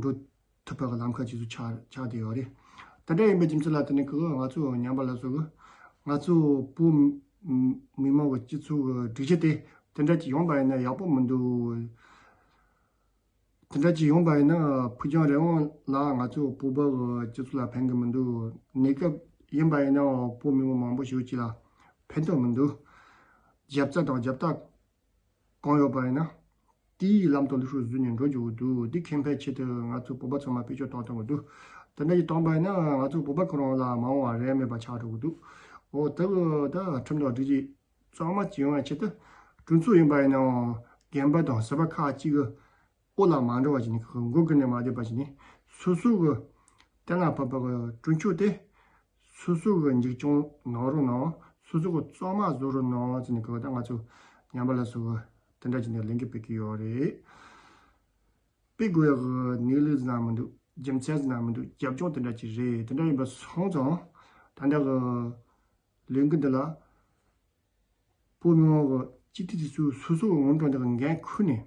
འགྲོ་ཐུབ་པ་གི་ལམ་ཁ་ཅིག་ཏུ་ཆགས་ཆགས་བསྡད་ཡོད་རེད། དེ་འདྲ་ཡིན་པའི་རྒྱུ་མཚན་ལ་བརྟེན་ནས་ཁག་ང་ཚོ་ཉམས་པ་སླར་གསོ་གི་ང་ཚོ་བོད་མི་མང་གི་སྤྱི་ཚོགས་ཀྱི་སྒྲིག་གཞི་དེ་དེ་འདྲ་ཅིག་ཡོང་པ་ཡིན་ན་ཡག་པོ་མི་འདུག་དེ་འདྲ་ཅིག་ཡོང་པ་ཡིན་ན་ཕུགས་རྒྱང་རིང་པོ་ལ་ང་ཚོ་བོད་པ་གི་སྤྱི་ཚོགས་ལ་ཕན་གི་མི་འདུག་གནས་སྐབས་ཡིན་པ་ཡིན་ན་བོད་མི་མང་མང་པོ་ཞིག་ཅིག་ལ་ཕན་ཐོགས་མི་འདུག་རྒྱབ་རྩ་དང་རྒྱབ་རྟགས་གང་ཡོད་པ་ཡིན་ན་དེའི་ལམ་དང་ལུགས་སྲོལ་བཟོས་ནས་འགྲོ་རྒྱུ་འདུག་འདི་ཁེ་ཕན་ཆེད་དུ་ང་ཚོ་བོད་པ་ཚང་མ་བེད་སྤྱོད་གཏོང་གཏོང་གི་འདུག་དེ་འདྲ་ཞིག་བཏང་པ་ཡིན་ན་ང་ཚོ་བོད་པ་ཁོ་རང་ལ་མ་འོངས་པ་རེ་མེད་པ་ཆགས་འགྲོ་གི་འདུག་འོ་དེ་གི་ད་ཁྲིམས་དང་སྒྲིག་གཞི་གཙང་མ་ཅིག་ཡོང་བའི་ཆེད་དུ་གྲོས་ཚོགས་ཡིན་པ་ཡིན་ནའང་རྒན་པ་དང་ཟུར་པ་ཁག་ཅིག་གི་འོག་ལ་མ་འགྲོ་བ་བྱས་ནས་མགོ་སྒུར་ནས་མ་བསྡད་པ་བྱས་ནས་སོ་སོ་གི་གཏན་ལ་ཕབ་པ་གི་གྲོས་ཆོད་དེ་སོ་སོ་གི་མཇུག་སྐྱོང་གནང་རོགས་གནང་། སོ་སོ་གི་གཙང་མ་བཟོ་རོགས་གནང་ཟེར་ནས་གི་ད་ང་ཚོ་ཉམས་པ་སླར་གསོ་གི་དེ་འདྲ་བྱས་ནས་ལས་འགུལ་སྤེལ་གི་ཡོད་རེད། སྤེལ་དགོས་ཡག་གི་གནས་ལུགས་ཟེར་ན་མི་འདུག་རྒྱུ་མཚན་ཟེར་ན་མི་འདུག་རྒྱབ་ལྗོངས་དེ་འདྲ་ཅིག་རེད། དེ་འདྲ་ཡིན་པ་སོང་ཙང་ད་ལྟ་གི་ལས་འགུལ་འདི་ལ་བོད་མི་མང་གི་སྤྱི་འཐུས་དེ་ཚོས་སོ་སོ་གི་ངོ་སྤྲོད་འདི་གི་འགན་ཁུར་ནས་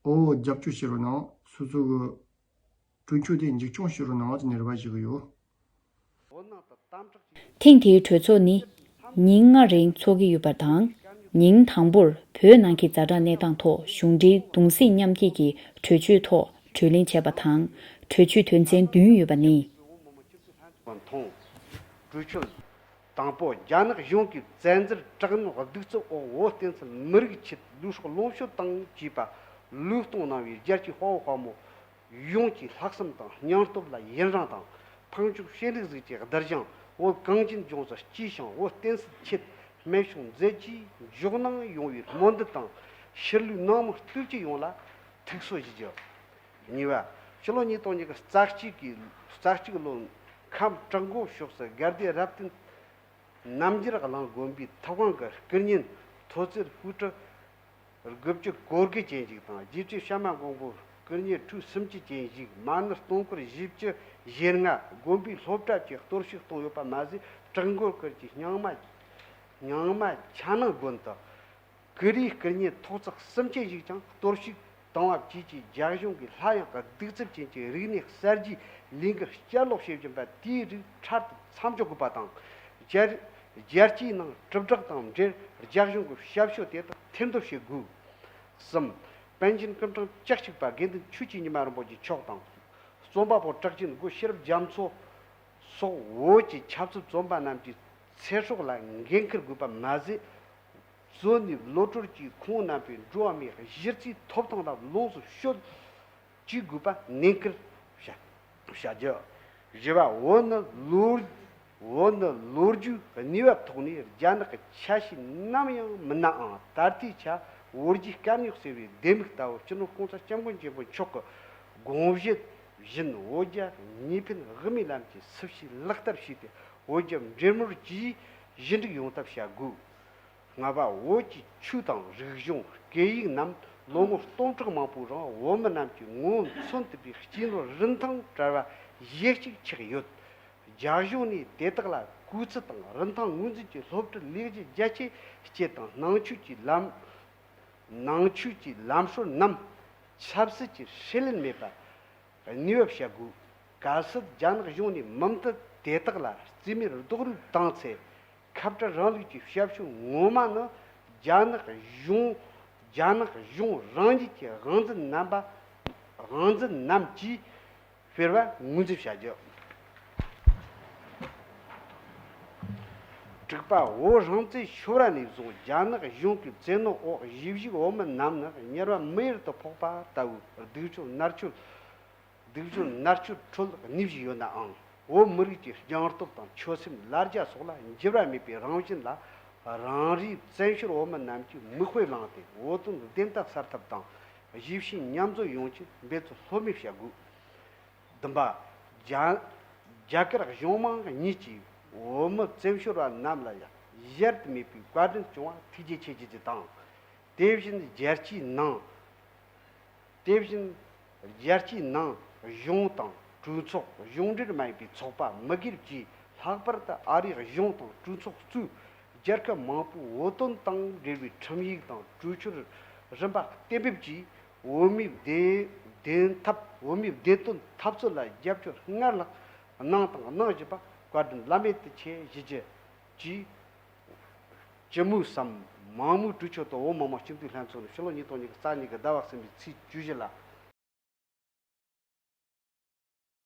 ཨོ་རྒྱབ་སྐྱོར་བྱེད་རོགས་གནང་། སོ་སོ་གི་གྲོས་ཆོད་དེ་མཇུག་སྐྱོང་བྱེད་རོགས་གནང་ཟེར་ནས་རེ་བ་ཞུ་གི་ཡོད། ཐེངས་དེའི་གྲོས་ཚོགས་ནི་ཉིན་ལྔ་རིང་འཚོགས་ཀྱི་ཡོད་པ་དང་ ཉིན་དང་པོར་བོད་ནང་གི་ཛ་དྲག་གནས་སྟངས་ཐོག་གཞུང་འབྲེལ་གདུང་སེམས་མཉམ་སྐྱེད་ཀྱི་གྲོས་ཆོད་ཐོག་གྲོས་གླེང་བྱས་པ་དང་། གྲོས་ཆོད་དོན་ཚན་བདུན་ཡོད་པ་ནི། མཐོང་། གྲོས་ཆོད་དང་པོ། རྒྱ་ནག་གཞུང་གིས་བཙན་འཛུལ་དྲག་གནོན་གདུག་རྩུབ་འོག་བོད་བསྟན་སྲིད་མི་རིགས་ཆེད་ལུས་སྲོག་ལོངས་སྤྱོད་བཏང་བཅས་པ་ལུས་གཏོང་གནང་བའི་རྒྱལ་གཅེས་དཔའ་བོ་དཔའ་མོ་ཡོངས་ཀྱི་ལྷག་བསམ་དང་སྙིང་སྟོབས་ལ་ཡི་རངས་དང་། འཕགས་མཆོག་སྤྱན་རས་གཟིགས་ཀྱི་གདུལ་ཞིང་བོད་གངས་ཅན་ལྗོངས་སུ་སྐྱེས་ཤིང་བོད་བསྟན་སྲིད་ཆེད་སྨན་སྦྱོང་མཛད་ཀྱིས་འཇོག་གནང་ཡོང་བའི་སྨོན་འདུན་དང་། ཕྱི་ལུས་ནང་མི་སྟོབས་ཆེ་ཡོངས་ལ་ཐུགས་གསོ་ཞུ་རྒྱུ། གཉིས་པ། ཕྱི་ལོ་ཉིས་སྟོང་ཉི་ཤུ་རྩ་གཅིག་གི་རྩ་གཅིག་ལོར་ཁམས་བྲག་འགོ་ཕྱོགས་སུ་དགའ་བདེ་རབ་བརྟན་རྣམ་རྒྱལ་གླིང་དགོན་པའི་ཐུབ་དབང་གི་སྐུ་བརྙན་མཐོ་ཚད་ཧུ་ཀྲི་དགུ་བཅུ་གོ་དགུ་ཅན་ཞིག་དང་། རྗེ་བཙུན་བྱམས་མ་མགོན་པོ་སྐུ་བརྙན་ཁྲུ་སུམ་ཅུ་ཅན་ཞིག་མ་ཎི་སྟོང་སྐོར་བཞི་བཅུ་ཞེ་ལྔ་དགོན་པའི་སློབ་གྲྭ་བཅས་གཏོར་བཤིག་བཏང་ཡོད་པ་མ་ཟད། བྲག་འགོ་ཁུལ་གྱི་རྙིང་མ་རྙིང་མ་ཆ་ནང་དགོན་དུ་ཀུ་རེའི་སྐུ་བརྙན་ཐོག་བརྩེགས་གསུམ་ཅན་ཞིག་ཀྱང་གཏོར་བཤིག་བཏང་བ་བཅས་ཀྱིས་རྒྱ་གཞུང་གིས་སླར་ཡང་གདུག་རྩུབ་ཅན་གྱི་རིག་གནས་གསར་བརྗེའི་ལས་འགུལ་བསྐྱར་ལོག་བྱེད་བཞིན་པ་དེའི་རིགས་འཕྲལ་དུ་མཚམས་འཇོག་དགོས་པ་དང་། རྒྱལ་རྒྱལ་སྤྱིའི་ནང་དྲིལ་བསྒྲགས་དང་འབྲེལ་རྒྱ་གཞུང་གི་ཞབས་ཞུ་དེ་དག་ཐེར་འདོན་བྱེད་དགོས། གསུམ། པཎ་ཆེན་སྐུ་ཕྲེང་བཅུ་གཅིག་པ་དགེ་འདུན་ཆོས་ཀྱི་ཉི་མ་རིན་པོ་ཆེ་མཆོག་དང་། རྩོམ་པ་པོ་གྲགས་ཅན་སྒོ་ཤེས་རབ་རྒྱ་མཚོ་སོགས་བོད་ཀྱི་ཆབ་སྲིད་བཙོན་པ་རྣམས་ཀྱི་ཚེ་སྲོག་ལ་འགན་འཁུར་དགོས་པ་མ་ཟད། གཙོ་ནས་བློ་གྲོས་ཀྱིས་ཁོང་རྣམ་པའི་འགྲོ་བ་མིའི་གཞི་རྩའི་ཐོབ་ཐང་ལ་ལོངས་སུ་སྤྱོད་བྱེད་དགོས་པ་ནན་སྐུལ་བྱ་བྱ་རྒྱུ། བཞི་པ། བོད་ནི་ལོ་བོད་ནི་ལོ་རྒྱུས་གནས་བབ་ཐོག་ནས་རྒྱ་ནག་གི་ཆ་ཤས་ནམ་ཡང་མིན་ནའང་། ད་ལྟའི་ཆ་བོད་རྒྱའི་དཀའ་རྙོག་སེལ་བའི་ལྡེ་མིག་ལྟ་བུ་སྤྱི་ནོར་༸གོང་ས་༸སྐྱབས་མགོན་ཆེན་པོ་མཆོག་གི་དགོངས་བཞེད་བཞིན་བོད་རྒྱ་གཉིས་ཕན་དབུ་མའི་ལམ་གྱི་སྲིད་བྱུས་ལག་བསྟར་བྱས་ཏེ། བོད་རྒྱ་འབྲེལ་མོལ་གྱིས་ཞི་འགྲིག་ཡོང་ཐབས་བྱ་དགོས། ལྔ་པ། བོད་ཀྱི་ཆོས་དང་རིག་གཞུང་སྐད་ཡིག་རྣམས་ལོ་ངོ་སྟོང་ཕྲག་མང་པོའི་རིང་བོད་མི་རྣམས་ཀྱིས་ངོ་བོ་མཚོན་ཐུབ་པའི་སྐྱེས་ལོ་རིན་ཐང་བྲལ་བ་གཞི་གཅིག་ཆགས་ཡོད། རྒྱ་གཞུང་ནས་དེ་དག་ལ་གུས་བརྩི་དང་རིན་ཐང་ངོས་འཛིན་གྱི་སློབ་ཁྲིད་ལས་གཞི་རྒྱ་ཆེ་བསྐྱེད་དང་། ནང་ཆོས་ཀྱི་ལམ་ནང་ཆོས་ཀྱི་ལམ་སྲོལ་རྣམས་ཆབ་སྲིད་ཀྱི་ཧྲེ་ལེན་མེད་པ་གནས་བབ་བྱ་དགོས། གལ་སྲིད་རྒྱ་ནག་གཞུང་ནས་མུ་མཐུད་དེ་དག་ལ་རྩིས་མེད་རྡོག་རོལ་བཏང་ཚེ། ཁ་བྲལ་རིང་ལུགས་ཀྱི་ཞབས་ཞུ་ངོ་མ་ནི་རྒྱ་ནག་གཞུང་རྒྱ་ནག་གཞུང་རང་ཉིད་ཀྱི་དབང་འཛིན་རྣམ་པ་དབང་འཛིན་རྣམས་ཀྱིས་སྤེལ་བ་ངོས་འཛིན་བྱ་རྒྱུ། དྲུག་པ། བོད་རང་བཙན་ཤོར་བ་ནས་བཟུང་རྒྱ་ནག་གཞུང་གི་བཙན་གནོན་འོག་གཞིས་བཞུགས་བོད་མི་རྣམས་ནི་དམྱལ་བ་མི་ཡུལ་དུ་ཕོག་པ་ལྟ་བུའི་སྡུག་སྦྱོང་མནར་གཅོད། སྡུག་སྦྱོང་མནར་གཅོད་ཁྲོད་གནས་བཞིན་ཡོད་ནའང་། བོད་མི་རིགས་ཀྱི་སྙིང་སྟོབས་དང་ཆོད་སེམས་ལ་རྒྱ་སོགས་ལ་འགྱུར་བ་མེད་པའི་རང་བཞིན་ལ། རང་རེའི་བཙན་བྱོལ་བོད་མི་རྣམས་ཀྱིས་མིག་དཔེ་བླངས་ཏེ། བོད་དོན་བདེན་མཐའ་གསལ་ཐབས་དང་། གཞིས་བྱེས་མཉམ་འཛོམས་ཡོང་ཆེད་འབད་བརྩོན་ལྷོད་མེད་བྱ་དགོས། བདུན་པ། རྒྱ་རྒྱ་གར་གཞུང་མང་གཉིས་ཀྱིས་བོད་མི་བཙན་བྱོལ་བ་རྣམས་ལ་ཡང་གཞལ་དུ་མེད་པའི་བཀའ་དྲིན་བསྐྱངས་པར་ཐུགས་རྗེ་ཆེ་ཞུ་རྒྱུ་དང་། དེ་བཞིན་རྒྱལ་སྤྱིའི་ནང་། དེ་བཞིན་རྒྱལ་སྤྱིའི་ནང་གཞུང་དང་གྲོས་ཚོགས། གཞུང་འབྲེལ་མ་ཡིན་པའི་ཚོགས་པ། མི་སྒེར་བཅས། ལྷག་པར་དུ་ཨ་རིའི་གཞུང་དང་གྲོས་ཚོགས་གཙོས་རྒྱལ་ཁབ་མང་པོའི་བོད་དོན་དང་འབྲེལ་བའི་ཁྲིམས་ཡིག་དང་གྲོས་ཆོད་རིམ་པ་གཏན་འབེབས་ཀྱིས་བོད་མིའི་བདེ་བདེན་ཐབས། བོད་མིའི་བདེན་དོན་འཐབ་རྩོད་ལ་རྒྱབ་སྐྱོར་སྔར་ལྷག་གནང་དང་གནང་བཞིན་པར་བཀའ་དྲིན་བླ་མེད་དུ་ཆེ་ཞུ་རྒྱུ། ཅེས་སྤྱི་མོས་སམ་མང་མོས་གྲོས་ཆོད་དུ་བོད་མི་མང་སྤྱི་འཐུས་ལྷན་ཚོགས་ནས་ཕྱི་ལོ་ཉིས་སྟོང་ཉི་ཤུ་རྩ་གཉིས་ཀྱི་ཟླ་བ་གསུམ་པའི་ཚེས་བཅུ་བཞི་ལ་